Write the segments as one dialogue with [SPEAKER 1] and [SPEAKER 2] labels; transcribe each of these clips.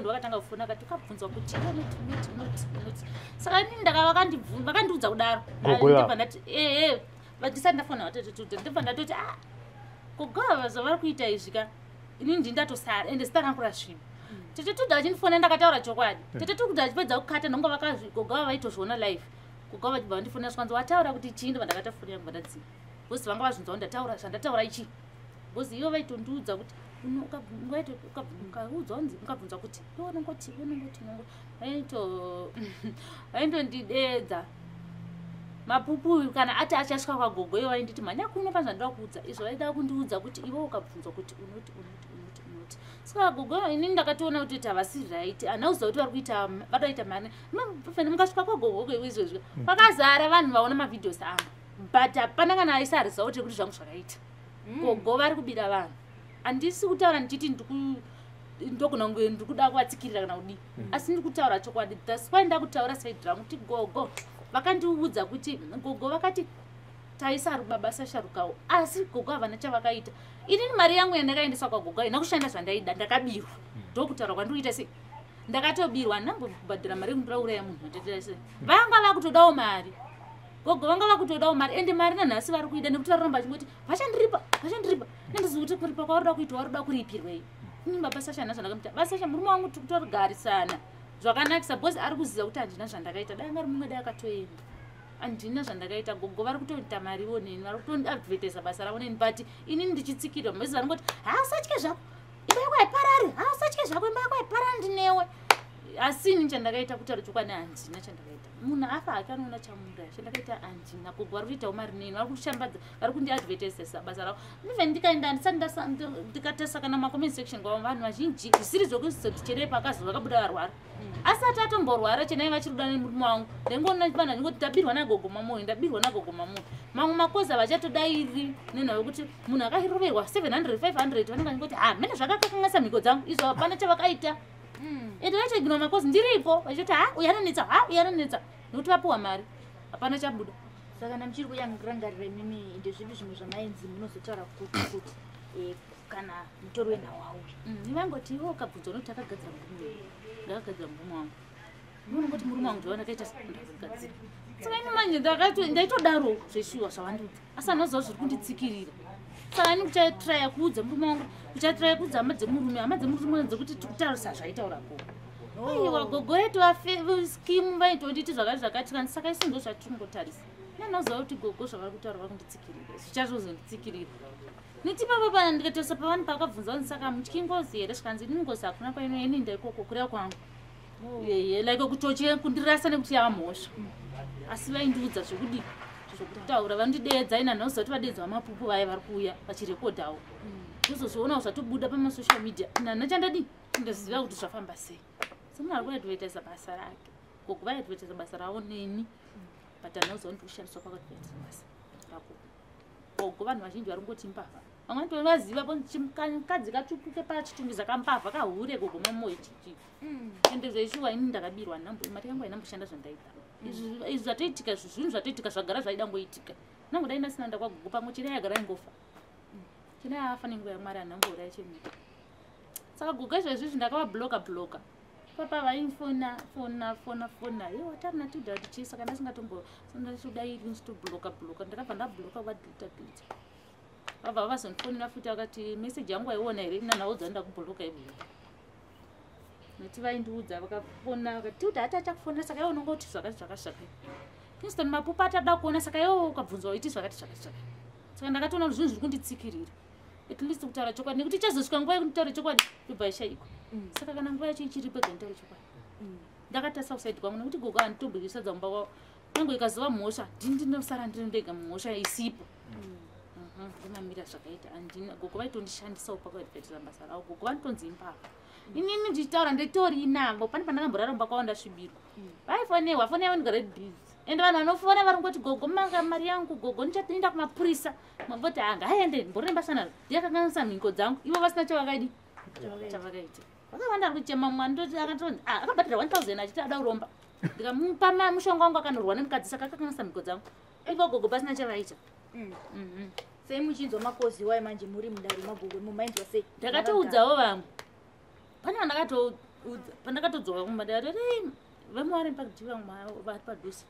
[SPEAKER 1] Ndovakatanga kufona, akati ukabvunzwa kuti unoti, unoti, unoti, unoti. Saka inini vakandiudza kudaro.
[SPEAKER 2] Gogo ivavo?
[SPEAKER 1] Ndobva ndati ehe, ndisati ndafona vatete, ndobva ndatoti, a, gogo ava zvavari kuita izvi ka, inini ndini ndatosara, ende zita rangu rasviba. Tete Tuda vachindifona, ndakataura chokwadi. Tete Tuda achipedza kukata, ndonga gogo ava vaitozviona live. Gogo vachibva vandifonera, zvikanzi, "Wataura kuti chii?" Ndobva ndakata foni yangu, ndadzima, because vanga vazvinzwawo ndataura zvandataura ichi, because ivo vaitondiudza kuti ukaudzwa unzi ukabvunzwa kuti iwe unongoti, iwe unongoti, unongoti. Vaitondidedza mapupu kana ati achasvika kwagogo, ivo vainditi, "Mhanya kuno, pane zvandoda kuudza." Izvo vaida kundiudza kuti iwe ukabvunzwa kuti unoti, unoti, unoti, unoti. Saka gogo, inini ndakatoona kuti havasi right. Handina kuziva kuti vari kuita, vadaita mari. Mukasvika kwagogo izvozvo, kwakazara vanhu vaona mavideos angu, but hapana kana aisa result yekuti zvangu zvakaita. Gogo vari kubira vanhu. Handisi kutaura ndichiti ndogona kunge ndiri kuda kuvatsikirira kana kudii, asi ndiri kutaura chokwadi. That's why ndakutaura side rangu kuti gogo vakandiudza kuti, gogo vakati taisa baba Sasharukawo, asi gogo havana chavakaita. Inini mari yangu yandakaendesa kwagogo haina kushanda zvandaida, ndakabirwa. Ndokutaura kwandikuita sei, ndakatobirwa. Handambobhadhara mari yekundirauraya munhu atete sei. Vanga vakutodawo mari, gogo vanga vakutodawo mari, ende mari nanhasi vari kuida, nekuti varoramba vachingoti vachandiripa, vachandiripa. Nendizivi kuti kuripa kwavari kuita, vari kuda kuripirwei. Ini baba Sasha handina zvandakamuita. Baba Sasha murume wangu, tiri kutogarisana zvakanakisa, because ari kuziva kuti handina zvandakaita. Dai anga ari mumwe, dai akatoenda. Handina zvandakaita. Gogo vari kutoita mariwo neni, vari kutoadvertisa basa ravo neni, but inini ndichitsikirwa mezi. Vanongoti, "Ha, usatye zvako, imba yako haiparari. Ha, usatye zvako, imba yako haiparari, ndinewe." Asi ini chandakaita, kutaura chokwadi, handina chandakaita. Munhu afa hake, anoona chamuraya. Chandakaita handina. Gogo vari kuitawo mari neni, vari kushambadza, vari kundiadvertisesa basa ravo. Even ndikaenda, handisati ndikatarisa kana macomment section kwavo, vanhu vazhinji zvisiri zvokuzoti Chenai pakazo vakabuda varwara, asati atomborwara Chenai vachiri kuda nemurume wangu. Ndaingoona vanhu vachingoti, "Ndabirwa nagogo Mamoyo, ndabirwa nagogo Mamoyo." Mamwe makozi havachatodairi nenhau yekuti munhu akaroverwa 700, 500. Vanenge vachingoti, "Ha, mene zvakakakanganisa mhiko dzangu." Izvo hapana chavakaita. Ende vaitoignore makozi ndiripo, vachiti, "Ha, uyu anonetsa, ha, uyu anonetsa," nekuti vapiwa mari, hapana chabuda.
[SPEAKER 3] Saka kana muchiri kurangarira imimi, ndezvipi zvimwe zvamainzi munozotaura kuti kana mutori wenhau auya?
[SPEAKER 1] Ivangoti iwe ukabvunzwa unoti takagadzira murume wedu, ndakagadzira murume wangu. Unongoti murume wangu ndiva ndakaita, ndakagadzira. Saka ini manje ndaitodaro zveshuwa zvavandiudza, asi anoziva zviri kunditsikirira. Saka ini kuchatraya kuudza murume wangu, kuchatraya kuudza hama dzemurume, hama dzemurume dzekuti tikutaurisa zvaitaura gogo. Aiwa, gogo yetu skimu vaitonditi zvakati zvakati kani. Saka isu ndo zvatiri kungotarisa. Nanoziva kuti gogo zvavari kutaura vari kunditsikirira, zvichazozonditsikirira neti papa pana. Ndikatarisa pavanhu pakabvunza vanzi, "Saka mutyi ngozi here?" Zvikanzi, "Ini ngozi hakuna kwainoenda ikoko." Kureva kwangu yeye, like kutoche kundirasa nekuti yava mhosva. Asi vaindiudza zvekudi zvokutaura, vanondidedza. Ina nhauziva kuti vadeedza vamapupu vaya vari kuuya vachirekodhawo, ndozozvionawo zvatobuda pamasocial media. Nana chandadi ndaziva kuti zvafamba sei. Semunhu ari kuadvertisa basa rake, gogo vaiadvertisa basa ravo neni, but handauziva kuti kushandiswa pakuadvertisa basa rako gogo. Vanhu vazhinji vari kungoti mbavha, vamwe vatovaziva mukadzi katsvukuke pachitungiza, kambavha, kahure, gogo Mamoyo chichi. Ende zveshuwa ini ndakabirwa nhambo, mari yangu hainamboshanda zvandaida. Izvi zvatoitika, izvi zvinhu zvatoitika, zvagara zvaida ngoitika. Nangodai ndasina ndakwagogo, pamwe Chenai agara ingofa. Chenai afa nenguva yaMwari, hanhambouraya Chenai. Saka gogo izvezvizvi ndakavabloka bloka. Papa vaifona fona fona fona, ye watari natudha kuti chii. Saka ndasingatombo ndachitodairi, ndichitobloka bloka. Ndakabva ndabloka, vadelita delita. Vabva vazondifonera futi, vakati, "Meseji yangu waiona here?" Ina nhau ndakubloka ivoyo, nekuti vaindiudza. Vakafona vakati, "Tilda hati achakufonera, saka iwe unongoti zvakati zvakati zvakati. Kingston Mapupa atada kuona, saka iwe ukabvunzwa uiti zvakati zvakati zvakati." Saka ndakatoona kuti zvinhu zviri kunditsikirira. At least kutaura chokwadi, nekuti ichazosvika nguva yekunditaura chokwadi, ndobva ishaikwa. Saka kana nguva yacho ichiripo, nditaure chokwadi. Ndakatarisa kuside kwangu, nekuti gogo handitombobikisa mumba kwavo. Nyange ikazova mhosva, ndini ndinosara ndiri ndega mumhosva isipo. Ndimamira zvakaita. Handina, gogo vaitondishandisawo pakuadvertisa basa ravo. Gogo vanotonzi imbavha. Inini ndichitaura nditori navo, pane pandakamborara mumba kwavo, ndasvibirwa. Vaifonerwa foni yavo ndigare busy, ende vanhu vanofona vari kungoti, "Gogo manga mari yangu, gogo ndichaenda kumapurisa." Voti, "Ha, ngaaende, mboremba sanaro ndiyakakanganisa mhingo dzangu." Ivo vasina chavakaidi chavakaita. Vakawanda ari kuchema. Mwana ndoti akatoni, ah, akabhadhara 1000 achiti ada kuromba, ndikamupa mushonga wangu, akanorwa nemukadzi, saka akakanganisa mhiko dzangu. Ivo gogo pasina chavaita.
[SPEAKER 3] Sei muchinzwa makozi wai manje muri mudare magogo, mumainzwa sei?
[SPEAKER 1] Ndakatoudzawo vamwe, pane vandakatoudza. Udza pandakatodzoka kumba ndakati vemuwari pakiti vangu vari padhuze.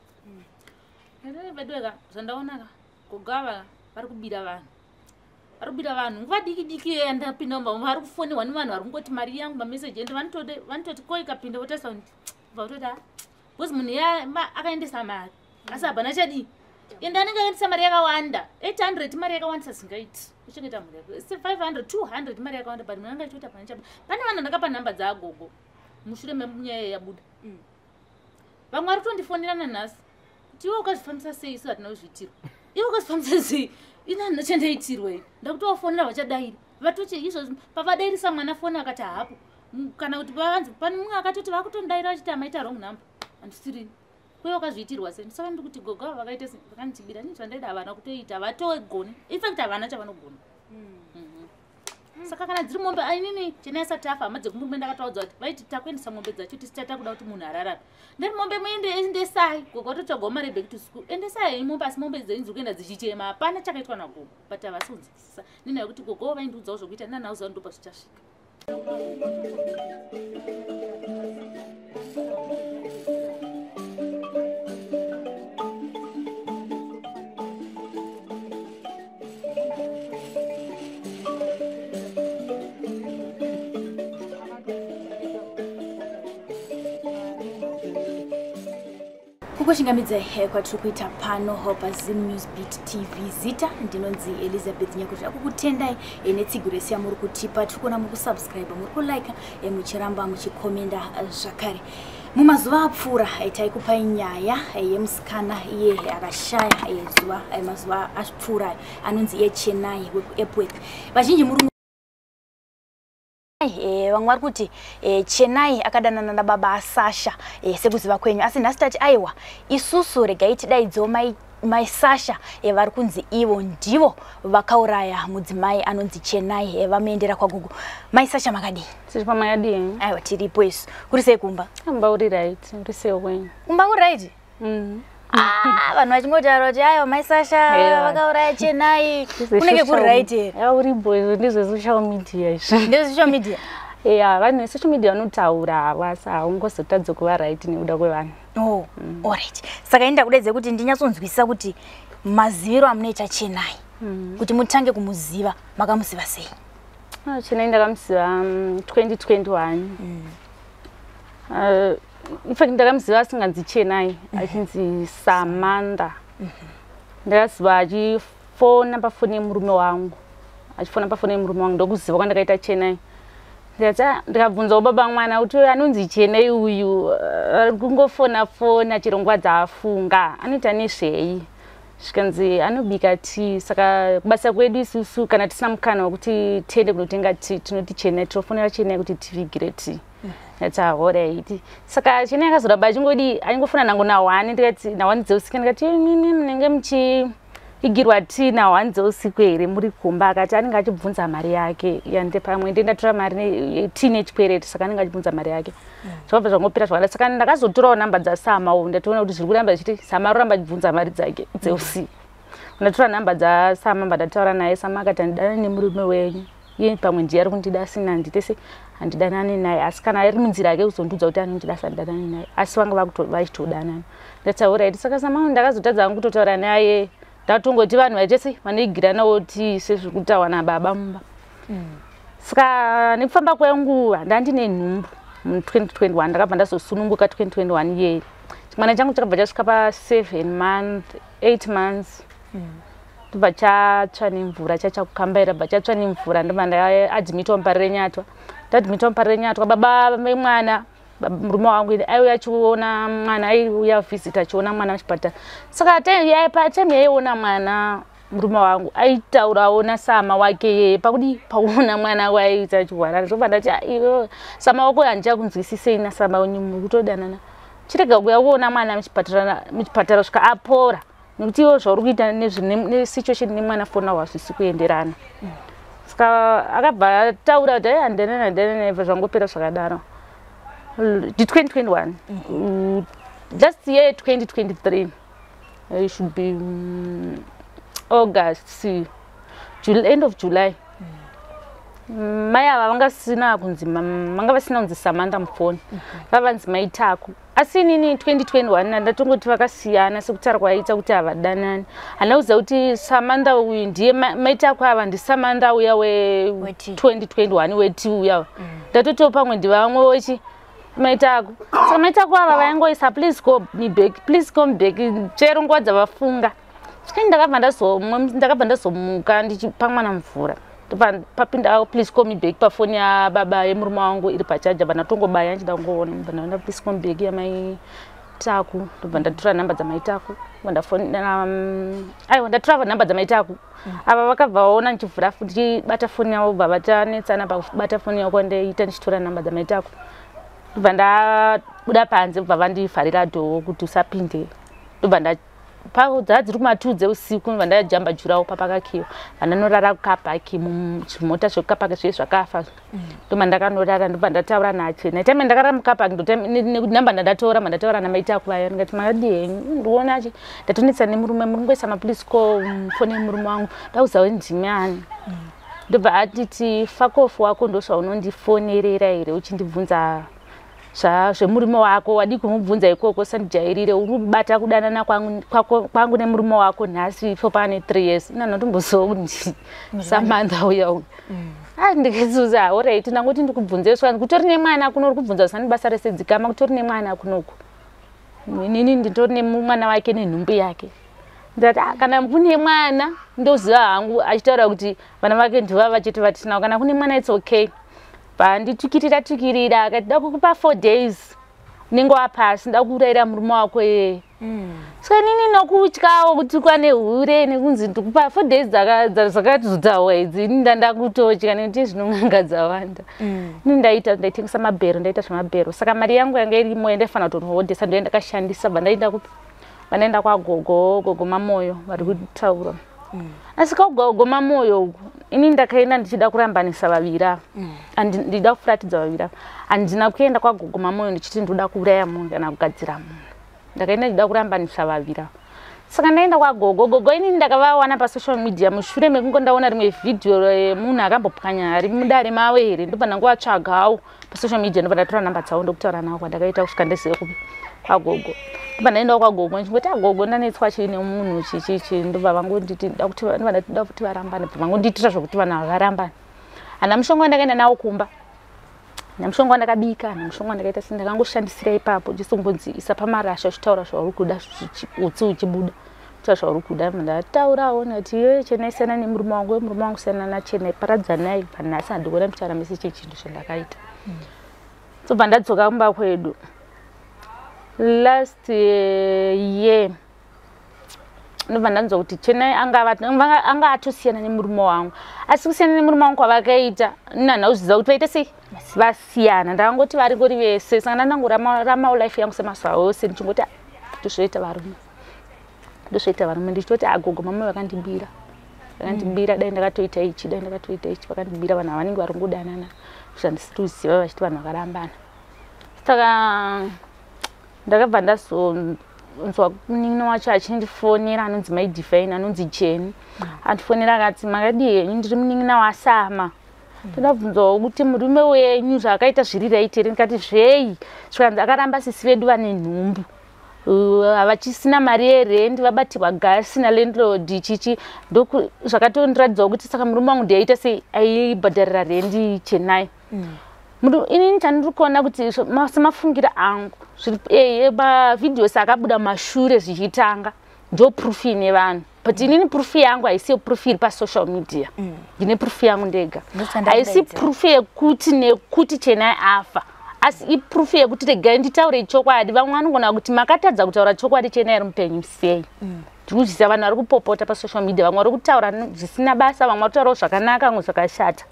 [SPEAKER 1] Ndakati veduweka zvandaonaka gogo ava vari kubira vanhu. Vari kubira vanhu nguva diki diki yandapinda mumba vari kufonerwa nevanhu vari kungoti mari yangu mameseji ende vanototi ko ikapinda votarisa kuti bva vototi because munhu akaendesa mari asi hapana chadii ende anenge akaendesa mari yakawanda 800 mari yakawandisa zingaiti kuchengeta mhuri yako 500 200 mari yakawanda but munhu anga achitoti hapana chabuda. Pane vanhu ndakapa nhamba dzaagogo mushure menyaya yabuda. Vamwe vari kutondifonera nanhasi kuti iwe ukazvifambisa sei isu hatina kuzviitirwa, iwe ukazvifambisa sei ini handina chandaitirwa ini. Ndakutovafonera vachadaira vatoche izvozvo pavadairisa mwana foni akati hapo kana kuti vanzi pane mumwe akatoti vakutondaira vachiti amaita wrong number handisirini. Kweiwe wakazviitirwa sei? Saka ndiri kuti gogo ava vakaita sei vakandibira ini zvandaida havana kutoita havatogoni, in fact havana chavanogona. Saka kana dziri mombe ainini Chenai asati afa hama dzekumurume ndakataudza kuti vaiti takuendesa mombe dzacho tisi tatakuda kuti munhu ararame. Ndati mombe muende endesai gogo vatotsvagawo mari back to school endesai henyu mombe asi mombe dzenyu dziri kuenda dzichichema hapana chakaitwa nagogo but havasi kunzwisisa nenyaya yekuti gogo vaindiudzawo zvokuita nanauziva ndopa zvichasvika.
[SPEAKER 3] Kukuchingamidzai kwatiri kuita pano paZim News Beat TV. Zita ndinonzi Elizabeth Nyakuti. Kukutendai netsigiro yese yamuri kutipa. Tiri kuona muri kusubscribe, muri kulike, muchiramba muchikomenda zvakare. Mumazuva apfuura taikupai nyaya yemusikana iye akashaya zuva mazuva apfuura anonzi iye Chenai wekuEpworth. Vazhinji muri vamwe vari kuti Chenai akadanana nababa aSasha sekuziva kwenyu, asi nhasi tati aiwa isusu regai tidaidzewo mai Sasha vari kunzi ivo ndivo vakauraya mudzimai anonzi Chenai vamuendera kwaGugu. Mai Sasha makadii?
[SPEAKER 2] Tiri pamakadii?
[SPEAKER 3] Aiwa tiripo isu. Kuri sei kumba?
[SPEAKER 2] Kumba uri right, uri sei kwenyu?
[SPEAKER 3] Kumba kuri right? Vanhu vachingotaura kuti aiwa mai Sasha vakauraya Chenai, kunenge kuri right here?
[SPEAKER 2] Uribo izvo ndezve social media izvo.
[SPEAKER 3] Ndezve social media?
[SPEAKER 2] Ya, vanhu vesocial media vanotaura asi haungozotadza kuva right nekuda kwevanhu.
[SPEAKER 3] Oh, alright. Saka ini ndakudaidza kuti ndinyatsonzwisisa kuti maziviro amunoita Chenai, kuti mutange kumuziva makamuziva sei?
[SPEAKER 2] Chenai ndakamuziva 2021. In fact ndakamuziva asinganzi Chenai, achinzi Samantha. Ndakaziva achifona pafoni yemurume wangu, achifona pafoni yemurume wangu ndokuziva kwandakaita Chenai. Ndikati ndikabvunzawo baba mwana kuti anonzi Chenai uyu ari kungofona fona chero nguva dzaafunga anoita nezvei? Zvikanzi anobika tii. Saka kubasa kwedu isusu kana tisina mukana wekuti tiende kunotenga tii tinoti Chenai, tinofonera Chenai kuti tivigire tii. Ndikati alright. Saka Chenai akazoramba achingodi achingofona nangu na1, ndikati na1 dzeusiku. Ndikati imimi munenge muchivigirwa tii na1 dzeusiku here muri kumba? Akati anenge achibvunza mari yake yande pamwe ndiye ndatora mari tii nechikwereti saka anenge achibvunza mari yake. Zvakabva zvangopera zvakadaro. Saka ndakazotorawo namba dzaSama ndatoona kuti zviri kuramba zvichiti Sama aroramba achibvunza mari dzake dzeusiku. Ndatora namba dzaSama mba ndataura naye. Sama akati handidanani nemurume wenyu, iye pamwe ndiye ari kundida asina handite se handidanani naye, asi kana ari munzira yake kuzondiudza kuti anondida asi handidanani naye, asi vanga vachitodanana. Ndati alright. Saka Sama ndakazotadza hangu kutotaura naye, ndatongoti vanhu vaite sei vanoigiranawo tii sezviri kutaurwa nababa mumba. Saka nekufamba kwenguva ndandine nhumbu mu2021, ndakabva ndazosununguka 2021 iyeye. Chimwana changu chakabva chasvika pa7 month 8 months ndobva chatsva nemvura, chachakukambaira bva chatsva nemvura, ndobva ndaadhimitwa muParirenyatwa. Ndaadhimitwa muParirenyatwa, baba vemwana murume wangu aiuya achiona mwana, aiuya visit achiona mwana muchipatara. Saka patime yaiona mwana murume wangu aitaurawo naSama wake yeye pakudi pakuona mwana waiita achirwara. Zvobva ndati iwe Sama wako handichakunzwisisei naSama wenyu muri kutodanana, chirega kuuya kuona mwana muchipatara svika apora nekuti iwe zvauri kuita nesituation nemwana fona hazvisi kuenderana. Saka akabva ataura kuti ai handanani handanani, bva zvangopera zvakadaro. Ndi 2021, last year 2023, it should be August, July, end of July. Mai ava vanga vasina kunzi vanga vasina kunzi Samantha mufoni, vavanzi Maitaku. Asi inini 2021 ndatongoti vakasiyana, sekutaura kwaiita kuti havadanani. Handina kuziva kuti Samantha uyu ndiye Maitaku ava ndiSamantha uya we2021 weti uya. Ndatotiwo pamwe ndivamwe wechi Maitaku. Saka Maitaku ava vaingoisa, "Please call me back, please come back," chero nguva dzavafunga. Saka ndakabva ndazomuka ndichipa mwana mvura, papinda "Please call me back" pafoni yababa yemurume wangu iri pachaja. Bva ndatongobaya ndichida kungoona, bva ndaona "Please call me back" yaMaitaku. Ndobva ndatora nhamba dzaMaitaku, bva ndafonera. Aiwa, ndatora nhamba dzaMaitaku ava. Vakabva vaona ndichivhura, ndichibata foni yavo, bva vatanetsana pakubata foni yavo kwandaita ndichitora nhamba dzaMaitaku. Ndobva ndabuda panze, bva vandivharira door kuti usapinde. Ndobva dzaa dziri kuma2 dzeusiku, ndobva ndajamba jurawo papakakiwa, vandanorara kucar park, muzvimota zvekucar park zviye zvakafa. Ndobva ndakanorara, ndobva ndataura naChenai. Time ndakarara mucar park, namba ndandatora, mandataura naMaitaku vaya. Ndikati, "Makadii henyu? Ndionachi ndatonetsa nemurume, muri kungoisa maplease call foni yemurume wangu, ndakuziva kuti ndimi ani." Ndobva atiti, "Fuck off wako, ndozvaunondifonerera here uchindibvunza zvemurume wako? Wadii kumubvunza ikoko? Sandijairire, uri kubata kudanana kwangu nemurume wako nhasi ifo pane 3 years. Ina ndotomboziva kuti Samantha uya uya." A, ndikasuza, "Alright, ndangoti ndikubvunze swa kutori nemwana kuno, uri kubvunza usani basa rese, dzikama, kutori nemwana kunoku. Inini nditori nemwana wake nenhumbu yake." Ndati, "Ah, kana kune mwana ndoziva hangu achitaura kuti vana vake ndivava vachete vatinavo. Kana kune mwana, it's okay." Panditukirira tukirira, akati, "Da kukupa 4 days, unenge wapasi, nda kuurayira murume wako yeye." Saka inini nokutyawo kutukwa nehure nekunzi ndikupa 4 days dzakatotaurwa idzi, ini ndandakutotya nekuti zvinonganga dzawanda. Ini ndaita, ndaitengesa mabhero, ndaita zvemabhero. Saka mari yangu yanga irimo yandaifanira kutonohodhesa, ndo yandakashandisa. Bva ndaenda kupi? Vandaenda kwagogo, Gogo Mamoyo vari kutaura. Asi kwagogo Mamoyo uku, ini ndakaenda ndichida kurambanisa vaviri ava. Ndida kufuratidza vaviri ava. Handina kuenda kwagogo Mamoyo ndichiti ndoda kuuraya munhu kana kugadzira munhu. Ndakaenda ndichida kurambanisa vaviri ava. Saka ndaenda kwagogo. Gogo inini ndakavawana pasocial media mushure mekunge ndaona rimwe vhidhiyo remunhu akambopwanya hari mudare mavo here. Ndobva ndangovatsvagawo pasocial media, ndobva ndatora namba dzavo, ndokutaura navo kwandakaita kusvika ndizive kupi kwagogo. Ndobva ndaendawo kwagogo ndichingoti, "Agogo, ndanetswa chii nemunhu chichichi." Ndobva vangonditi, ndobva ndati da kuti varambane. Bva vangondiitira zvokuti vanhu ava varambane. Hana mushonga wandakaenda nawo kumba, namushonga wandakabika, namushonga wandakaita se ndakangoshandisira ipapo, chisongonzi isa pamarasha uchitaura zvauri kuda, utsi uchibuda, taura zvauri kuda. Ndataurawo, ndati, "Iwe Chenai, siyana nemurume wangu. Iwe murume wangu, siyana naChenai, paradzanai. Panhasi handikuona muchitaura mese chechinhu zvandakaita." Tobva ndadzoka kumba kwedu last year. Ndobva ndanzwa kuti Chenai anga atosiyana nemurume wangu. Asi kusiyana nemurume wangu kwavakaita, nina kuziva kuti vaita sei vasiyana. Ndakangoti varingori vese. Saka ndandangoraramawo life yangu semazuva ose, ndichingoti, "Ah, ndozvoita varume, ndozvoita varume." Ndichitoti, "Agogo mama vakandibira, vakandibira. Dai ndakatoita ichi, dai ndakatoita ichi. Vakandibira." Vanhu havanenge vari kungodanana zvandisiri kuziva, vachiti vanhu vakarambana. Saka ndakabva ndazonzwa munin'ina wacho achindifonera, anonzi Mai Divine, anonzi Jeni. Andifonera akati, "Makadii henyu? Ndiri munin'ina waSama. Toda kubvunzawo kuti murume wenyu zvaakaita zviri right here?" Ndikati, "Zvei?" Zvikanzi, "Akaramba sisi vedu vane nhumbu, havachisina mari yerendi, vabatirwa gasi nalandlord." Chichi zvakatondiratidzawo kuti saka murume wangu ndiaita sei aibhadharira rendi Chenai. Inini chandiri kuona kuti semafungiro angu, mavideos akabuda mashure zvichitanga ndo proof ine vanhu, but inini proof yangu haisi proof iri pasocial media. Ndine proof yangu ndega. Haisi proof yekuti nekuti Chenai afa, asi iproof yekuti regai nditaure chokwadi. Vamwe vanogona kuti makatadza kutaura chokwadi Chenai ari mupenyu sei. Ndiri kuzvisa vanhu vari kupopota pasocial media, vamwe vari kutaura zvisina basa, vamwe vari kutaurawo zvakanaka, vamwe zvakashata.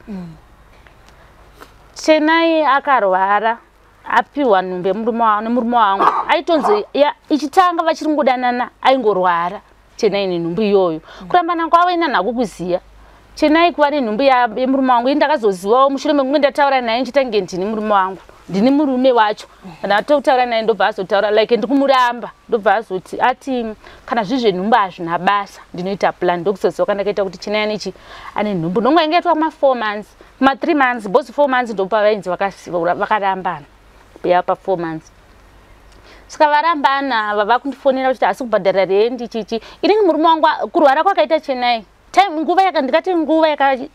[SPEAKER 2] Chenai akarwara apiwa nhumbu nemurume wangu. Aitonzi ichitanga vachiri ngodanana, aingorwara Chenai nenhumbu iyoyo. Kurambana kwavo ina nhaku kuziya Chenai kuva nenhumbu yemurume wangu, ini ndakazozivawo mushure mekunge ndataura naye ndichitange ndini murume wangu, ndini murume wacho. Ndatotaura naye, ndobva azotaura like ndikumuramba, ndobva azoti ati kana zviri zvenhumbu hazvina basa, ndinoita plan. Ndokuzoziva kandakaita kuti Chenai anechi ane nhumbu, ndonga inge yaitwa ma4 months. Ma 3 months, both 4 months ndopa vainzi vakarambana. Yapa 4 months. Saka varambana vava kundifonera kuti asi kubhadhara rendi chichi. Inini murume wangu kurwara kwakaita Chenai. Time nguva yakandikati nguva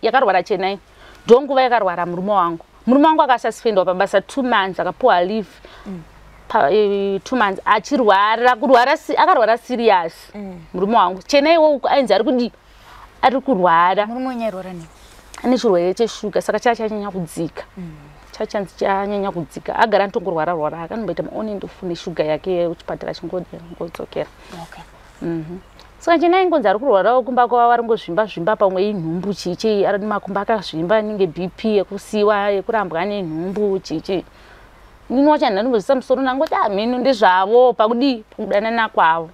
[SPEAKER 2] yakarwara Chenai. Ndo nguva yakarwara murume wangu. Murume wangu akasuspendwa pabasa 2 months akapuwa leave. 2 months achirwara kurwara akarwara serious. Murume wangu Chenai wo ainzi ari kudi ari kurwara.
[SPEAKER 3] Murume wenyu airwara nei?
[SPEAKER 2] Ane chirwere cheshuga saka chachanyanya kudzika. Chachanzi chanyanya kudzika. Agara anotongorwara rwara akanomboita maone ndofune shuga yake kuchipatara chingodzokera.
[SPEAKER 3] Okay.
[SPEAKER 2] Saka Chenai ngonzi ari kurwarawo kumba kwavo ari ngozvimba zvimba pamwe inhumbu chichi ari makumba akazvimba anenge BP yekusiwa yekurambwa nenhumbu chichi. Inini wacho handinombozvisa musoro ndangoti mhino ndezvavo pakudii pakudanana kwavo.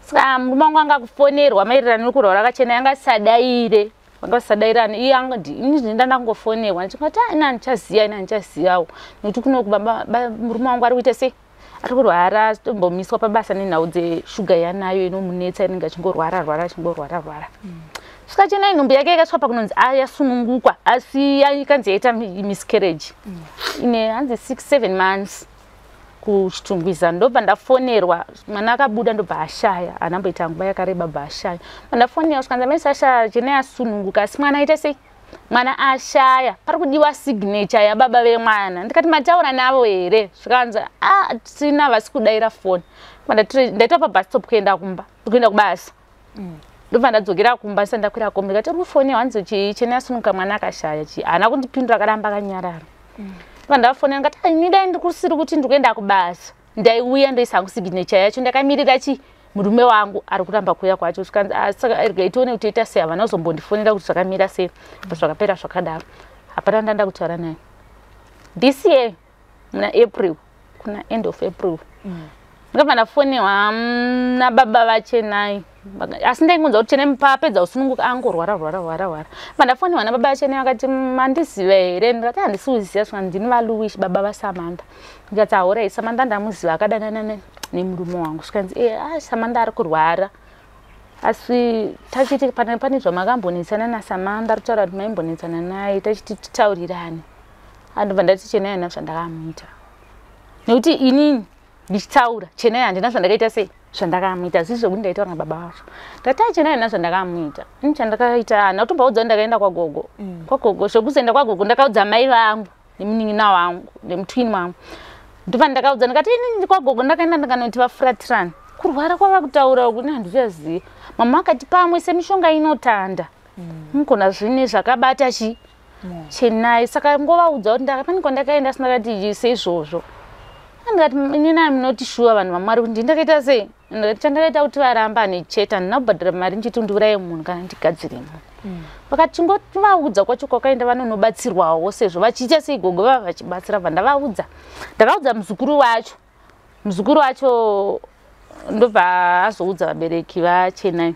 [SPEAKER 2] Saka murume wangu anga kufonerwa maererano nekurwara kwaChenai anga asadaire. Vanga vasadairani iye ini ndandangofonerwa ndichingoti ini handichaziya ini handichaziyawo nekuti kuno murume wangu ari kuita sei ari kurwara tombomiswa pabasa nenhau dzeshuga yanayo inomunetsa inenge achingorwara rwara achingorwara rwara. Saka Chenai nhumbu yake yakasvika pakunonzi yasunungukwa asi ikanzi yaita miscarriage ine hanzi 6-7 months kuChitungwiza. Ndobva ndafonerwa mwana akabuda ndobva ashaya anamboita nguva yakareba bva ashaya. Ndafonerwa zvikanzi amai Sasha Chenai asununguka asi mwana aita sei mwana ashaya pari kudiwa signature yababa vemwana. Ndikati mataura navo here zvikanzi tisina vasi kudaira foni. Ndaitwa pabus stop kuenda kumba kuenda kubasa. Ndobva ndadzokera kumba ndisati ndakwira kombi ndikati uri kufonerwa hanzi Chenai asununguka mwana akashaya chi haana kundipindura akaramba akanyarara. Ndafonera ndikati ini dai ndikusiri kuti ndikuenda kubasa ndaiuya ndoisa hangu signature yacho ndakamirira chi murume wangu ari kuramba kuuya kwacho. Zvikanzi saka regai tione kuti toita sei havana kuzombondifonera kuti zvakamira sei zvakapera zvakadaro. Hapana ndanda kutaura naye. This year muna April kuna end of April ndakabva ndafonerwa nababa vaChenai asi ndaingonzwa kuti Chenai paapedza kusununguka angorwara rwara rwara rwara. Ndafonerwa nababa vaChenai vakati mandiziva here ndikati handisi kuziva zvikanzi ndini vaLuwish baba vaSamantha. Ndikati ahorai Samantha ndamuziva akadanana nemurume wangu. Zvikanzi Samantha ari kurwara asi tachiti pane zvamakambonetsana naSamantha ari kutaura kuti maimbonetsana naye tachiti titaurirane. Andobva ndati Chenai handina zvandakamuita nekuti inini ndichitaura Chenai handina zvandakaita sei zvandakamuita zvisi zvekuti ndaitaura nababa vacho. Ndati Chenai handina zvandakamuita ini chandakaita handina kutombaudza ndakaenda kwagogo. Kwagogo zvekuzoenda kwagogo ndakaudza mai vangu nemunin'ina wangu nemutwini wangu. Ndobva ndakaudza ndikati inini kwagogo ndakaenda ndikanoti vafuratirana kurwara kwava kutaura uku ini handichazivi. Mama akati pamwe semishonga inotanda mugona zvine zvakabata chi Chenai. Saka ngovaudza kuti pane kwandakaenda asi ndakati seizvozvo. Ndikati inini amunoti shuwa vanhu vaMwari kuti ndakaita sei ndikati chandakaita kuti varambane chete handina kubhadhara mari ndichiti ndiuraye munhu kana ndigadzire munhu. Vakati chingovaudza kwacho kwakaenda vanonobatsirwawo sezvo vachiita sei gogo vava vachibatsira. Bva ndavaudza ndakaudza muzukuru wacho muzukuru wacho ndobva azoudza vabereki vaChenai.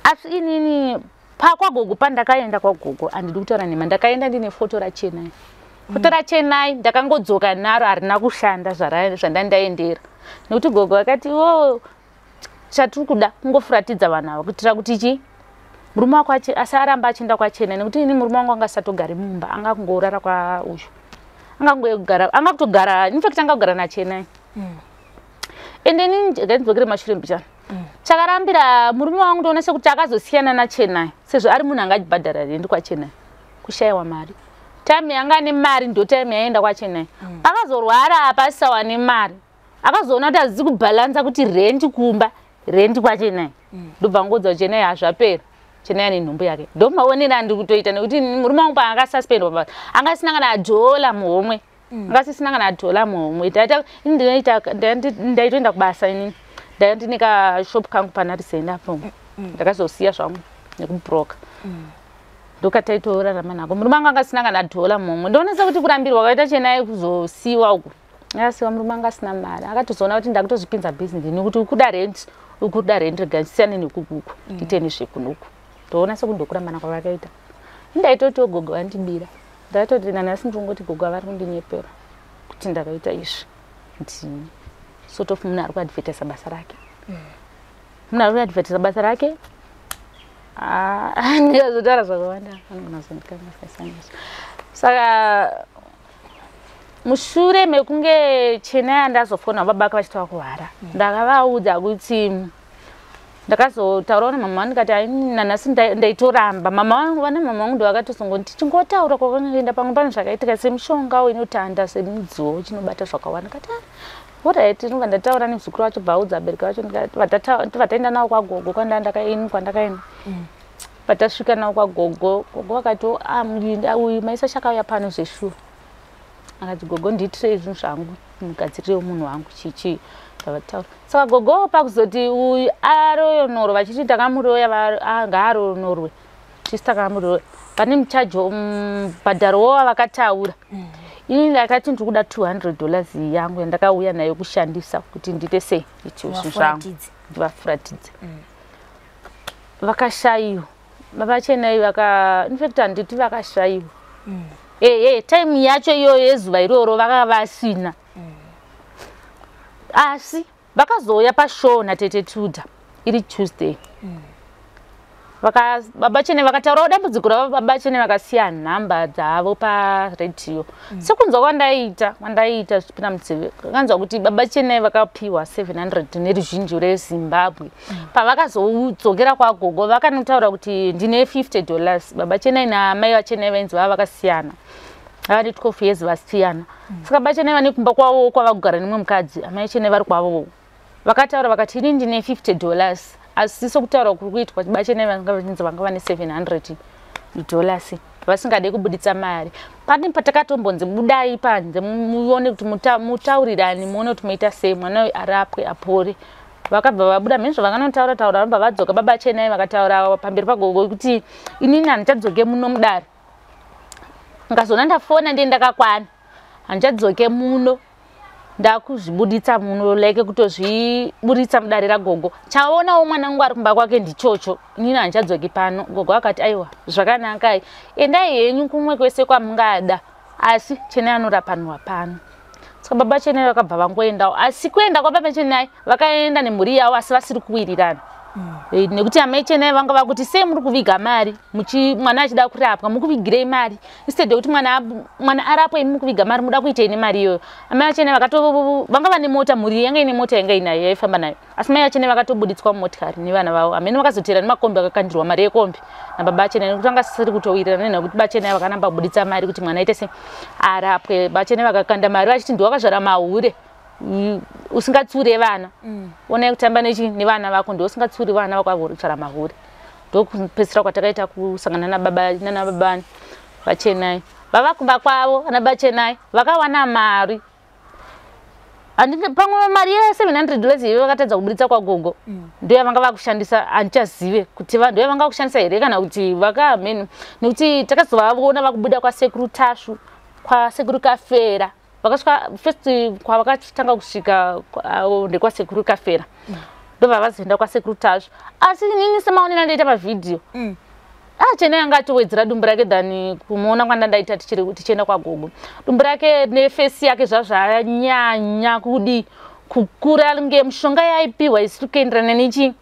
[SPEAKER 2] Asi inini pakwagogo pandakaenda kwagogo handidi kutaura nhema ndakaenda ndine foto raChenai. Foto raChenai ndakangodzoka naro harina kushanda zvandandaendera nekuti gogo vakati wo chatiri kuda kungofuratidza vanhu ava kuitira kuti chi murume wako asi aramba achienda kwaChenai nekuti ini murume wangu anga asatogari mumba anga kungorara kwa uyu angangogara anga kutogara in fact anga kugara naChenai. Ende inini ngandidzokere mashure mbichana. Chakarambira murume wangu ndoona sekuti akazosiyana naChenai sezvo ari munhu anga achibhadhara rendi kwaChenai kushayiwa mari. Time yanga ane mari ndo time yaenda kwaChenai. Akazorwara apa asisawane mari akazoona kuti hazisi kubhalansa kuti rendi kumba rendi kwaChenai. Ndobva ngodza Chenai hazvapera Chenai ane nhumbu yake. Ndomaonero andiri kutoita nekuti murume wangu paakasuspendwa pabasa anga asina kana dhola muhomwe. Anga asisina kana dhola muhomwe. Ndaitoenda kubasa inini ndaiva ndine kashop kangu panarisenda apo ndakazosiya zvangu nekubroka ndokataitorarama nako. Murume wangu anga asina kana dhola muhomwe. Ndoona sekuti kurambirwa kwakaita Chenai kuzosiyiwa uku akasiyiwa murume anga asina mari akatozoona kuti ndakutozvipinza bhizinesi nekuti ukuda rent ukuda rent rega ndisiyane nekukuku ndiite nezvekunoku. Ndoona sekuti ndokurambana kwavakaita. Ndaitotiwo gogo vandibira ndaitoti nanhasi ndinongoti gogo vari kundinyepera kuti ndakaita izvi ndini sort of munhu ari kuadvertisa basa rake. Munhu ari kuadvertisa basa rake ndikazotaura zvakawanda anogona kuzondikanganisa. Saka mushure mekunge Chenai andazofona baba vake vachitova kuhwara, ndakavaudza kuti ndakazotaurawo namama ndikati "Ai, nanhasi ndaitoramba mama vangu. Vana mama vangu ndovakatozongoti chingotaura kwakanoenda, pamwe pane zvakaitika semishonga inotanda semudziwo chinobata zvakawanda. Ndikati, "Ah, alright." Ndobva ndataura nemuzukuru wacho, bvaudza vabereki vacho, ndobva taenda navo kwagogo kwandakaenda. Patasvika navo kwagogo, gogo vakati, "Ah, uyu maisa chakauya pano zveshuwa." Akati, "Gogo, ndiitirei zvinhu zvangu, mugadzirirewo munhu wangu chichi." Ndavataura. Saka gogo pakuzoti uyu aroyonorwa, vachiti takamuroya, ngaaroyonorwe, tisi takamuroya, pane muchajo mubhadharo wavakataura. Ini ndakati ndiri kuda $200 yangu yandakauya nayo kushandisa kuti ndiite sei, ndiite zvinhu zvangu.
[SPEAKER 3] Vafuratidze.
[SPEAKER 2] Ndivafuratidze. Vakashayiwa baba Chenai vaka, infact handiti vakashayiwa, ehe, time yacho iyoyo yezuva iroro vaka vasina, asi vakazouya pashow natete Tudha iri Tuesday. Baba Chenai vakataurawo dambudziko ravo. Baba Chenai vakasiya nhamba dzavo paredhiyo. Sekunzwa kwandaiita zvichipinda mudzeve, kanzwa kuti baba Chenai vakapiwa 700 neruzhinji reZimbabwe. Pavakazodzokera kwagogo, vakanotaura kuti ndine $50. Baba Chenai namai vaChenai vainzi vava vakasiyana, vava ne12 years vasiyana. Saka baba Chenai vane kumba kwavo kwava kugara nemumwe mukadzi, amai Chenai vari kwavowo. Vakataura vakati, "Ini ndine $50," asi sokutaura kuri kuitwa, baba Chenai vanga vachinzi vanga vane $700, vasingade kubuditsa mari. Pane patakatombonzi budai panze muone kuti mutaurirani, muone kuti moita sei, mwana uyu arapwe apore. Vakabva vabuda mhizvo, vakanotaura taura, vabva vadzoka. Baba Chenai vakataura pamberi pagogo kuti, "Inini handichadzoke muno mudare, ngazoona ndafona ndiye ndakakwana, handichadzoke muno, ndakuzvibuditsa muno, like kutozviburitsa mudare ragogo. Chaonawo mwana wangu ari kumba kwake ndichocho, inini handichadzoki pano." Gogo akati, "Aiwa, zvakanakai, endai henyu kumwe kwese kwamungada, asi Chenai anorapanwa pano." Saka baba Chenai vakabva vangoendawo. Asi kuenda kwababa Chenai, vakaenda nemhuri yavo, asi vasiri kuwirirana. Nekuti amai Chenai vanga vakuti, "Sei muri kuviga mari mwana achida kurapwa? Mukuvigirei mari instead yekuti mwana arapwe? Imi mukuviga mari, muda kuitei nemari iyoyo?" Amai vaChenai vakato vanga vane mota, mhuri yanga ine mota yanga inayo yaifamba nayo, asi mai vaChenai vakatobuditswa mumotikari nevana vavo. Hamene vakazotera nemakombi, akakandirwa mari yekombi nababa Chenai, nekuti vanga sisiri kutowirirana, nekuti bachenai vakanamba kubuditsa mari kuti mwana aite se arapwe. Bachenai vakakanda mari vachiti, "Ndiwakazvara mahure, usingatsiure vana. Onai kutamba nechi nevana vako, ndiwe usingatsiuri vana vako, avotsvara mahure." Ndokupedzisira kwatakaita kusangana nababa nanababa vaChenai vava kumba kwavo. Ana baChenai vakawana mari. Pamwe mari ye$700 iyo vakatadza kubuditsa kwagogo ndo yavanga vakushandisa. Handichazive kuti ndo yavanga vakushandisa here kana kuti vakamheno, nekuti takazovaona vakubuda kwasekuru Tasvu, kwasekuru Kafera. Vakasvika first, kwavakatanga kusvika ndekwasekuru Kafera, ndobva vazoenda kwasekuru Tasvu. Asi inini semaonero andaita pavhidhiyo, ah, Chenai anga atowedzera dumbu rake than kumuona kwandandaita tichienda kwagogo. Dumbu rake neface yake zvazvanyanya kudi kukura, nge mushonga yaipiwa isiri kuenderana nechi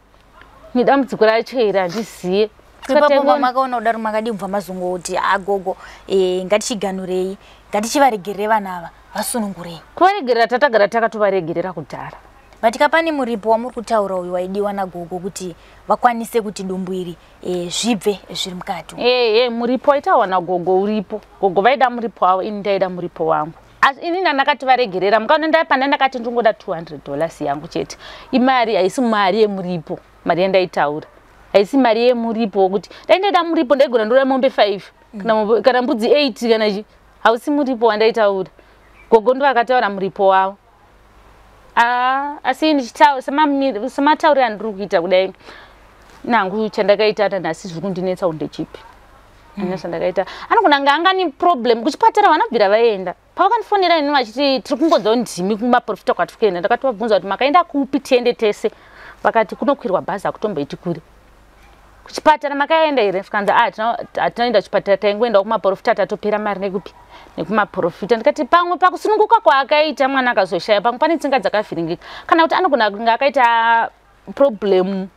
[SPEAKER 2] nedambudziko racho here, handiziye.
[SPEAKER 3] Ipapo pamakaona kudaro, makadi kubva mazongoti, "Agogo, ngatichiganurei, ngatichivaregerere vana ava, vasunungurei"?
[SPEAKER 2] Kuvaregerera tatagara takatovaregerera kudhara.
[SPEAKER 3] But kapane muripo wamuri kutaura uyu waidiwa nagogo kuti vakwanise kuti dumbu iri zvibve zviri mukati?
[SPEAKER 2] Ehe, muripo waitaurwa nagogo uripo. Gogo vaida muripo wavo, ini ndaida muripo wangu, asi ini ndandakati varegerera. Mukaona ndapanda ndakati ndingoda $200 yangu chete. Imari haisi mari yemuripo, mari yandaitaura haisi mari yemuripo wokuti dai ndaida muripo ndaigona ndoda mombe 5 kana mbudzi 8 kana chi. Hausi muripo wandaitaura. Gogo ndo vakataura muripo wavo. Ah, asi ndichitaura sematauriro andiri kuita kudai nangu, chandakaita nanhasi zviri kundinetsa kuti ndechipi. Handina zvandakaita. Anogona kunge anga ane problem kuchipatara, vanabvira vaenda. Pavakandifonera ini vachiti tiri kungonzwa ndimi kumaprofita kwatiri kuenda, ndakatovabvunza kuti makaenda kupi, tiende tese. Vakati kunokwirwa bhazi, hakutomboiti kure. Kuchipatara makaenda here? Zvikanzi, "Ah, hatinoenda kuchipatara, taingoendawo kumaprofita, tatopera mari nekupi nekumaprofita." Ndikati pamwe pakusununguka kwaakaita mwana akazoshaya, pamwe pane tsinga dzakavhiringika, kana kuti anogona kunge akaita problem.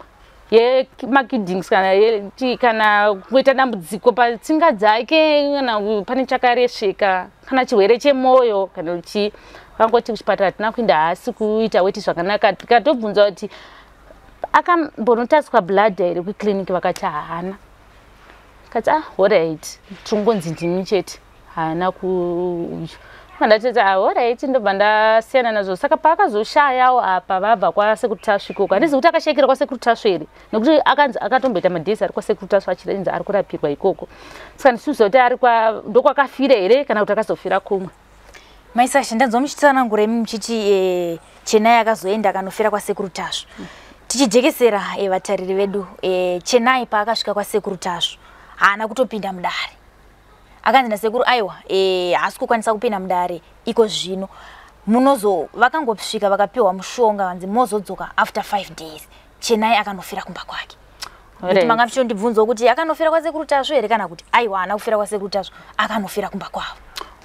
[SPEAKER 2] Yemakidney kana kana kuita dambudziko patsinga dzake, kana pane chakaresveka, kana chirwere chemwoyo, kana chii. Vangoti kuchipatara hatina kuenda, haasi kuita weti zvakanaka. Tikatobvunza kuti akambonotariswa blood here kuclinic, vakati haana. Kati, "Ah, alright, tingonzi ndimi chete haana ku." Ndatoti, "Ah, alright." Ndobva ndasiyana nazvo. Saka paakazoshayawo apa, vabva kwaSekuru Tasvu ikoko, handizi kuti akashayikira kwaSekuru Tasvu here, nekuti akanzi akatomboita madays ari kwaSekuru Tasvu, achinzi ari kurapirwa ikoko. Saka ndichiziva kuti ari ndokwakafira here kana kuti akazofira kumwe.
[SPEAKER 3] Maisasha, ndanzwa muchitsanangura imi muchiti Chenai akazoenda akanofira kwaSekuru Tasvu. Tichijekesera vatariri vedu, Chenai paakasvika kwaSekuru Tasvu haana kutopinda mudare. Akanzi nasekuru, aiwa, haasi kukwanisa kupinda mudare iko zvino, munozo vakangosvika vakapiwa mushonga, vanzi mozodzoka after 5 days. Chenai akanofira kumba kwake. Kuti manga muchitondibvunzawo kuti akanofira kwaSekuru Tasvu here kana kuti aiwa, haana kufira kwaSekuru Tasvu, akanofira kumba kwavo.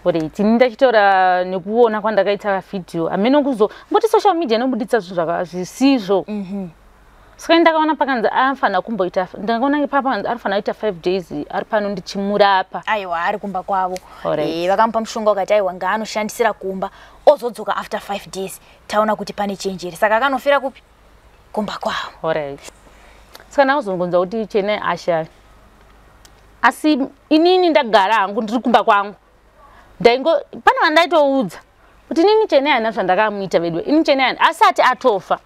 [SPEAKER 2] Alright, ini ndachitora nekuona kwandakaita vhidhiyo, hamene kuzo ngoti social media inobuditsa zvinhu zvisizvo. Saka ndakaona pakanzi anofanira kumboita, ndakaona pakanzi anofanira kuita 5 days ari pano ndichimurapa.
[SPEAKER 3] Aiwa, ari kumba kwavo. Vakamupa mushonga, wakati aiwa, ngaanoshandisira kumba, ozodzoka after 5 days, taona kuti pane chenjeri. Saka akanofira kupi? Kumba kwavo.
[SPEAKER 2] Alright, saka ndakazongonzwa kuti Chenai ashaya, asi inini ndagara hangu ndiri kumba kwangu. Ndaingo pane vandaitoudza kuti inini Chenai hana zvandakamuita vedu. Ini Chenai asati atofa,